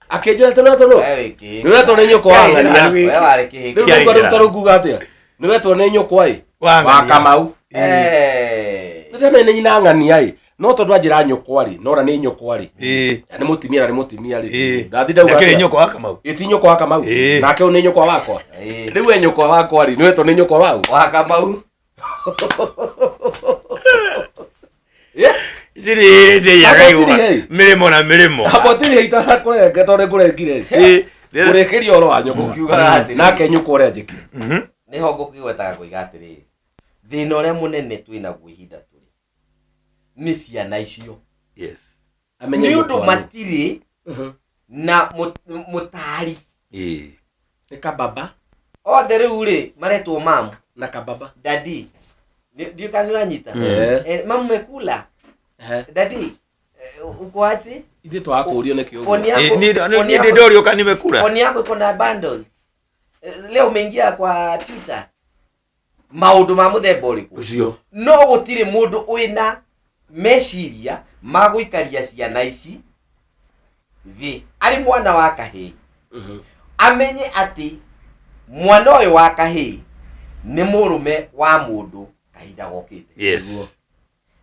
Akĩnjĩra atĩ nĩũretwo nũ? We wĩ kĩhĩka. Nĩũretwo nĩ nyũkwa wa Kĩarĩ ng'ania. kĩnanu. We warĩ kĩhĩka. Rĩu Kĩarĩ ndauga rĩu kĩnanu. ta rĩu nguga atĩa? Nĩwetwo nĩ nyũkwa ĩ? Wa Wa ng'ania. Kamau. Eh. Nĩndamenya nĩ nyina ng'ania ĩ. No tondũ anjĩra nyũkwa rĩ, nora nĩ nyũkwa rĩ. Ĩĩ. Na nĩ mũtumia na nĩ mũtumia rĩ. Ĩĩ. Ndathi ndauga Ndakĩrĩ atĩa? nyũkwa wa Kamau. Ĩ ti nyũkwa wa Kamau. Ĩĩ. Nake ũyũ nĩ nyũkwa wakwa. Ĩĩ. Rĩu we nyũkwa wakwa rĩ, nĩwetwo nĩ nyũkwa wau. Wa Kamau. Eh? Ici nĩ igĩrĩ ciaiyaga Aba igũa. tiri, hey. Mĩrĩmo na mĩrĩmo. Abo tiri itanakũrenge tondũ nĩngũrengire. Ĩĩ. Kũrĩkĩria ũhoro wa nyũkwa. Ũkiugaga atĩrĩrĩ. Nake nyũkwa ũrĩa njĩkire. Nĩho ngũkĩgwetaga kũiga atĩrĩrĩ, thĩna ũrĩa mũnene twĩnaguo ihinda tũrĩ nĩ ciana icio. Yes. Amenye Nĩ nyũkwa ũndũ nũ. matirĩ na mũtari. Ĩĩ. Nĩ kababa Othe rĩu rĩ maretwo mamu, na kababa. dadi. Ndiũ kana nĩũranyita? Eh. Eh, mamu mekula? Ehe. Dadi, uko aje? Ithuĩ twakũrio nĩkĩ ũguo? Phone yako, Niĩ phone yako, ndĩ ndoriũka nimekura. phone yako iko na bundles. Leo umeingia kwa Twitter. Maũndũ ma mũthemba ũrĩkũ? Ũcio. No gũtirĩ mũndũ wĩna meciria ma gũikaria ciana ici thĩ arĩ mwana wa kahĩĩ, amenye atĩ mwana ũyũ wa kahĩĩ nĩ mũrũme wa mũndũ kahinda gokĩte. Yes.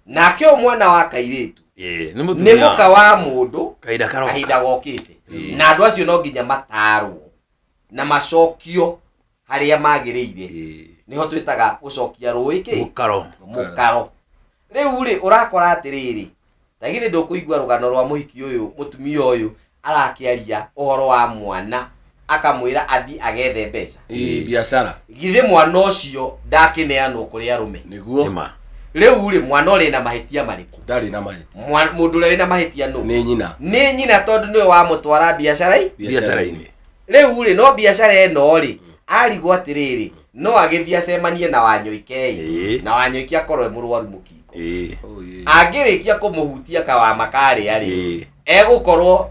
Nake ũyũ mwana wa kairĩtu Ĩĩ. Nĩ nĩ mũtumia. mũka wa mũndũ Kahinda karoka. kahinda gokĩte. Ĩĩ. Na andũ acio no nginya matarwo na macokio harĩa magĩrĩire. Ĩĩ. Nĩho twĩtaga gũcokia rũĩ kĩ? Mũkaro. Mũkaro. Rĩu rĩ ũrakora atĩrĩrĩ, ta githĩ ndũkũigua rũgano rwa mũhiki ũyũ, mũtumia ũyũ arakĩaria ũhoro wa mwana akamwĩra athiĩ agethe mbeca. Ĩĩ, biacara. Githĩ mwana ũcio ndakĩneanwo kũrĩ arũme? Nĩguo. Nĩma. Rĩu rĩ mwana ũrĩ na mahĩtia marĩkũ? Ndarĩ na mahĩtia. Mũndũ ũrĩa wĩna mahĩtia nũ? Nĩ nyina. Nĩ nyina, tondũ nĩwe wamũtwara biacara-inĩ. Biacara-inĩ. Rĩu rĩ no biacara ĩno rĩ arigwo atĩrĩrĩ, no agĩthiĩ acemanie na Wanyoike ĩ, Ĩĩ. na Wanyoike akorwo e mũrwaru mũkingo. Ĩĩ. Oh, ĩĩ. Angĩrĩkia kũmũhutia kawama karĩa rĩ, Ĩĩ. egũkorwo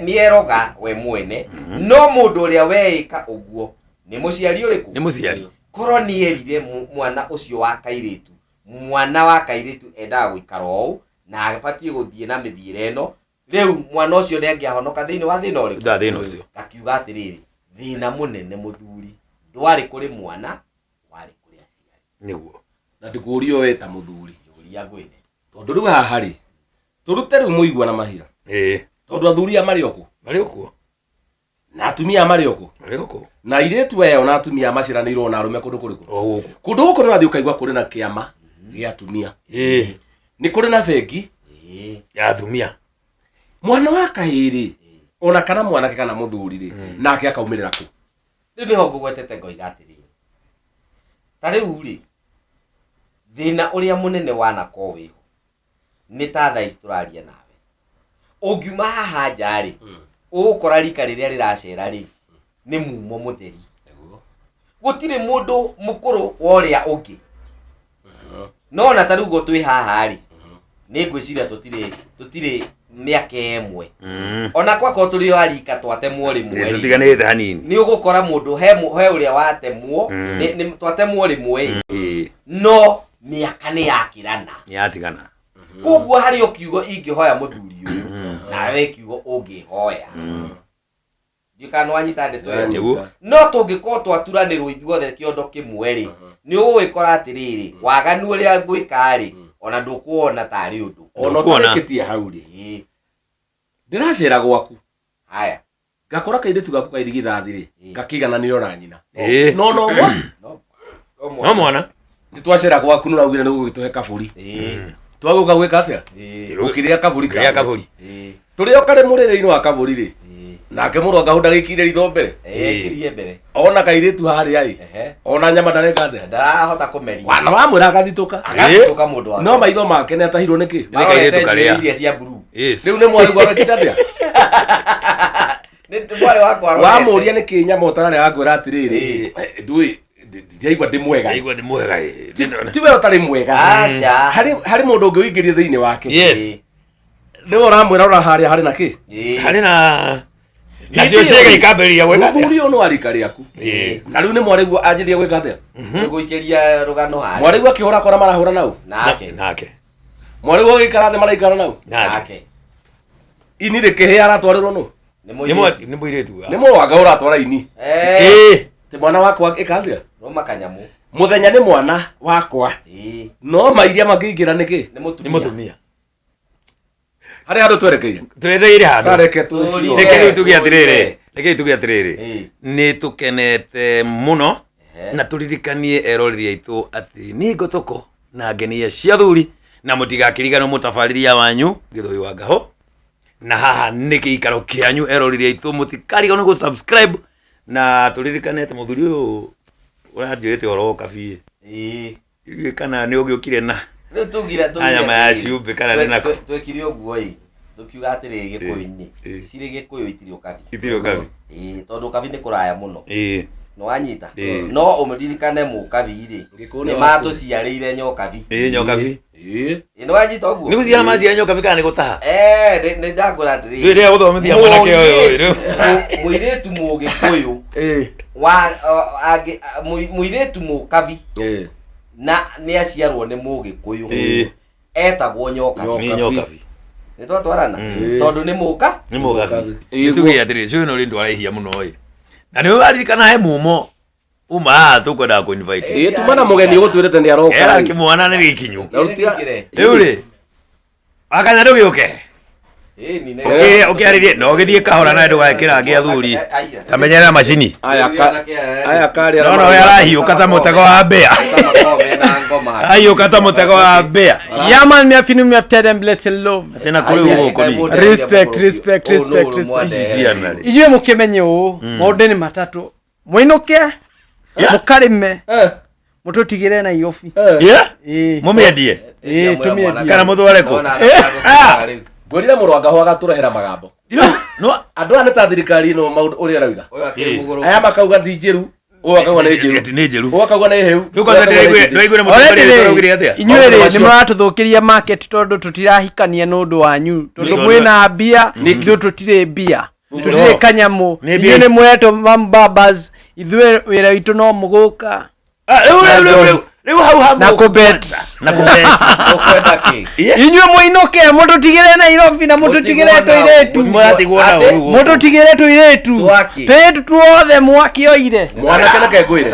nĩeroga we mwene. No mũndũ ũrĩa weĩka ũguo nĩ mũciari ũrĩkũ? Nĩ mũciari. Korwo nĩerire mwana ũcio wa kairĩtu, mwana wa kairĩtu endaga gũikara ũũ na abatiĩ gũthiĩ na mĩthiĩre ĩno, rĩu mwana ũcio nĩangĩahonoka thĩinĩ wa thĩna ũrĩkũ? Nda thĩna ũcio. Ngakiuga atĩrĩrĩ, thĩna mũnene mũthuri ndwarĩ kũrĩ mwana, warĩ kũrĩ aciari. Nĩguo. Na ndĩkũrio we ta mũthuri. Njũria ngwĩre. Tondũ rĩu haha rĩ, tũrute rĩu mũigua na mahira. Ĩĩ. Tondũ athuri aya marĩ o kũ? Marĩ o kuo. Na atumia marĩ o kũ? Marĩ gũkũ. Na airĩtu aya na atumia maciaranĩirwo na arũme kũndũ kũrĩkũ? O gũkũ. Kũndũ gũkũ nĩ ũrathiĩ ũkaigua kũrĩ na kĩama gĩa atumia. Ĩĩ. Nĩ kũrĩ na bengi Ya atumia. Mwana wa kahĩĩ rĩ, ona kana mwanake kana mũthuri rĩ, nake akaumĩrĩra kũ? Rĩu nĩho ngũgwetete ngoiga atĩrĩrĩ, ta rĩu rĩ, thĩna ũrĩa mũnene wanakorwo wĩho nĩ ta thaa ici tũraria nawe, ũngiuma haha nja rĩ, ũgũkora rika rĩrĩa rĩracera rĩ nĩ mumo mũtheri. Gũtirĩ mũndũ mũkũrũ wa ũrĩa ũngĩ. No ona ta rĩu ũguo twĩ haha rĩ, nĩ ngwĩciria tũtirĩ mĩaka ĩmwe. Ona kwakorwo tũrĩ o a rika twatemwo rĩmwe rĩ, Tũtiganĩte hanini. nĩ ũgũkora mũndũ he ũrĩa watemwo, nĩ twatemwo rĩmwe ĩ, no mĩaka nĩ yakĩrana. Nĩ yatigana. Koguo harĩ o kiugo ingĩhoya mũthuri ũyũ, nawe kiugo ũngĩhoya. Ndiũĩ kana nĩwanyita ndeto ĩyo. Nĩguo. No tũngĩkorwo twaturanĩrwo ithuothe kĩondo kĩmwe rĩ, nĩ ũgũgĩkora atĩrĩrĩ, waganu ũrĩa ngwĩka rĩ, ona ndũkuona tarĩ ũndũ. Ona Ndũkuona. ũtarĩkĩtie hau rĩ, ndĩracera gwaku. Haya. Ngakora kairĩtu gaku ka irigithathi rĩ, gakĩigananĩrio na nyina. Ĩĩ. No no mwa. No No mwana. Nĩ twacera gwaku nĩ ũraugire nĩ gũgĩtũhe kabũri. Twagũka gwĩka atĩa? Ũkĩrĩa kabũri Kĩrĩa kabũri. Tũrĩa o karĩ mũrĩre-inĩ wa kabũri rĩ, nake mũrũ wa Ngahũ ndagĩkire ritho mbere. Ĩkirie mbere. Ona kairĩtu harĩa ĩ. Ona nyama ndareka atĩa? Ndarahota kũmeria. Wana wamwĩra agathitũka. Agathitũka mũndũ wake. No maitho make nĩ atahirwo nĩkĩ? Nĩ kairĩtu karĩa. Iria cia blue. Yes. Rĩu nĩ mwarĩ gwa wekĩte atĩa? Nĩ mwarĩ wakwa arorete. Wamũria nĩkĩ nyama ũtararĩa agakwĩra atĩrĩrĩ, ndũĩ ndiaigua ndĩ mwega. Ndaigua ndĩ mwega ĩ. Ti we ũtarĩ mwega. Aca. Harĩ mũndũ ũngĩ ũingĩrie thĩinĩ wake. Yes. Nĩwe ũramwĩra rora harĩa harĩ na kĩ? Harĩ na nacio ciĩga ikambĩrĩria gwĩka atĩa? Mũthuri ũyũ nĩ wa rika rĩaku. Ĩĩ. Na rĩu nĩ mwarĩguo anjĩrie gwĩka atĩa? Nĩgũikĩria rũgano harĩa. Mwarĩguo akĩhũra kora marahũra nau. Nake. Nake. Mwarĩguo agĩikara thĩ maraikara nau. Nake. Nake. Ini rĩkĩhĩa aratwarĩrwo nũ? Nĩ Nĩ mũirĩtu. nĩ mũirĩtu. Nĩ mũrũ wa Ngai ũratwara ini. Ĩĩ. Ti mwana wakwa ĩka atĩa? Rũma kanyamũ. Mũthenya nĩ mwana wakwa. No mairia mangĩingĩra nĩkĩ? Nĩ Nĩ mũtumia. mũtumia. Harĩ handũ twerekeire. Twerekeire handũ. Tareke Tũrire. Reke rĩu tuge atĩrĩrĩ. Reke rĩu tuge atĩrĩrĩ. Ĩĩ. Nĩ tũkenete mũno na tũririkanie eroreri aitũ atĩ nĩ ngotoko na ngenia cia thuri na mũtigakĩriganwo mũtabarĩria wanyu Gĩthũi wa Ngahũ, na haha nĩ gĩikaro kĩanyu eroreri aitũ, mũtikariganwo gũ subscribe na tũririkane atĩ mũthuri ũyũ ũranjĩrĩte ũhoro wa ũkabi Ĩĩ. ithuĩ kana nĩ ũgĩũkire na Rĩu tugire na nyama ya cumbĩ kana nĩ nako twekire ũguo ĩ, tũkiuga atĩrĩrĩ gĩkũyũ-inĩ, Ĩĩ. cirĩ gĩkũyũ itirĩ ũkabi. Itirĩ ũkabi. Ĩĩ, tondũ ũkabi nĩ kũraya mũno. Ĩĩ. Nĩ wanyita? Ĩĩ. No ũmũririkane mũkabi rĩ, Gĩkũyũ nĩ nĩ matũciarĩire nyokabi. Ĩĩ nyokabi. Ĩĩ. Ĩĩ, nĩ wanyita ũguo? Nĩ gũciara maciara nyokabi kana nĩ gũtaha? Nĩ ndakwĩra atĩrĩrĩ. Ndũĩ ndĩrenda gũthomithia mwanake ũyũ rĩu. Mũirĩtu mũgĩkũyũ Ĩĩ. wa angĩ mũirĩtu mũkabi Ĩĩ. na nĩ aciarwo nĩ mũgĩkũyũ Ĩĩ. etagwo nyokabi. Nĩ nyokabi. Nĩ twatwarana? Mm. Tondũ nĩ mũka? Nĩ mũkabi. Ĩĩ. Nĩtuge atĩrĩrĩ, cũĩ no rĩ ndwaraihia mũno ĩ. Na nĩ waririkana he mumo uma haha tũkwendaga kũ invite. Ĩĩ tuma na mũgeni ũgũtwĩrĩte nĩ aroka. Era kĩmwana nĩ gĩkinyu. Na ũtia- Rĩu rĩ, wakanya ndũgĩũke. Ĩĩ, ni Ũkĩarĩrie no ũgĩthiĩ kahora nawe ndũgekĩrange athuri. Ta menyerera macini. Aya ka aya karĩa No no arahiũka ta mũtego wa mbĩa. Arahiũka ta mũtego wa mbĩa. Yeah man, me have me have tell them blessed love. Atĩ na kũrĩ gũkũ ni. Respect, respect, respect, respect. Ici ciana rĩ. Inyuĩ mũkĩmenye ũũ, maũndũ nĩ matatũ. Mũinũke, mũkarĩme, mũtũtigĩre Nairobi. Yeah? Ĩĩ. Mũmĩendie. Ĩĩ, tũmĩendie. Kana mũthware kũ? Ngwĩrire mũrũ wa Ngahũ agatũrehera magambo. No Andũ aya nĩ ta thirikari ĩno maũndũ ũrĩa ĩrauga. Aya makauga ti njĩru, ũyũ akauga nĩ njĩru. Ati nĩ njĩru. Ũyũ akauga nĩ hĩu. Rĩu kwanza ndĩraigua mũtongoria Already witũ rĩ, araugire atĩa? inyuĩ rĩ Maũndũ nĩ macio. mũratũthũkĩria market tondũ tũtirahikania nĩ ũndũ wanyu tondũ Nĩ- mwĩna mbia ithuĩ tũtirĩ mbia tũtirĩ kanyamũ Nĩ mbia- inyuĩ nĩ mũretwo mambabas ithuĩ wĩra witũ no mũgũka Ah, rĩu rĩu rĩu rĩu rĩu hau hau na kũbet na kũbet. Ũkwenda kĩ? Inyuĩ mũinũke mũtũtigĩre Nairobi na mũtũtigĩre tũirĩtu. Mũratigwo na Atĩ? ũru gũkũ. Mũtũtigĩre tũirĩtu. Twaki. Tũirĩtu tuothe mwakĩoire. Mwanake reke ngwĩre.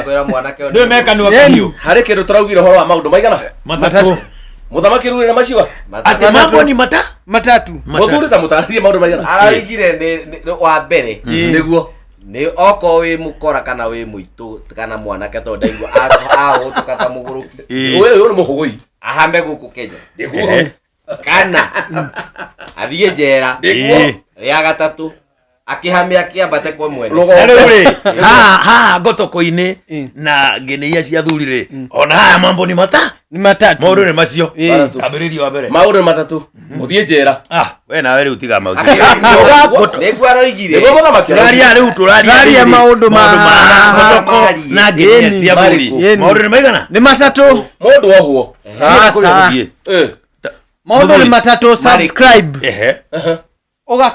Kwĩra mwanake ũyũ Ndũĩ nĩ mekanua Yeni. kahiũ. Harĩ kĩndũ tũraugire ũhoro wa maũndũ maigana? Matatũ. Mũthamaki rĩu na maciwa. Atĩ mambo ni mata Matatu. Mũthuri ta mũtarĩrie maũndũ maigana. Araigire nĩ wa mbere. Nĩguo. Nĩ okorwo wĩ mũkora kana wĩ mũitũ kana mwanake tondũ ndaigua ahũtũka ta mũgũrũki. Ũyũ ũyũ nĩ mũhũgũi. Ahame gũkũ Kenya. Nĩguo. Kana athiĩ njera. Nĩguo. Rĩa gatatũ akĩhame akĩambate kwa mwene. Rũgongo. Na rĩu rĩ, haha haha ngotoko-inĩ Mm. na ngene iria cia thuri rĩ, ona haya mambo ni mata Nĩ matatu. maũndũ nĩ macio. Ĩĩ. Ambĩrĩria wa mbere. Maũndũ nĩ matatũ. Ũthiĩ njera. Ah, we nawe rĩu tiga maũcio. Nĩguo aroigire. Nĩguo mũthamaki. Tũraria rĩu tũraria Tũraria rĩu rĩ, maũndũ ma- ngotoko na ngene Ĩni. cia thuri. Ĩni. Maũndũ nĩ maigana? Nĩ matatũ. Mũndũ ohwo. Aca. Kũrĩa gũthiĩ. Eh. Maũndũ nĩ Mũthuri. matatũ. Subscribe. Ehe. Ũga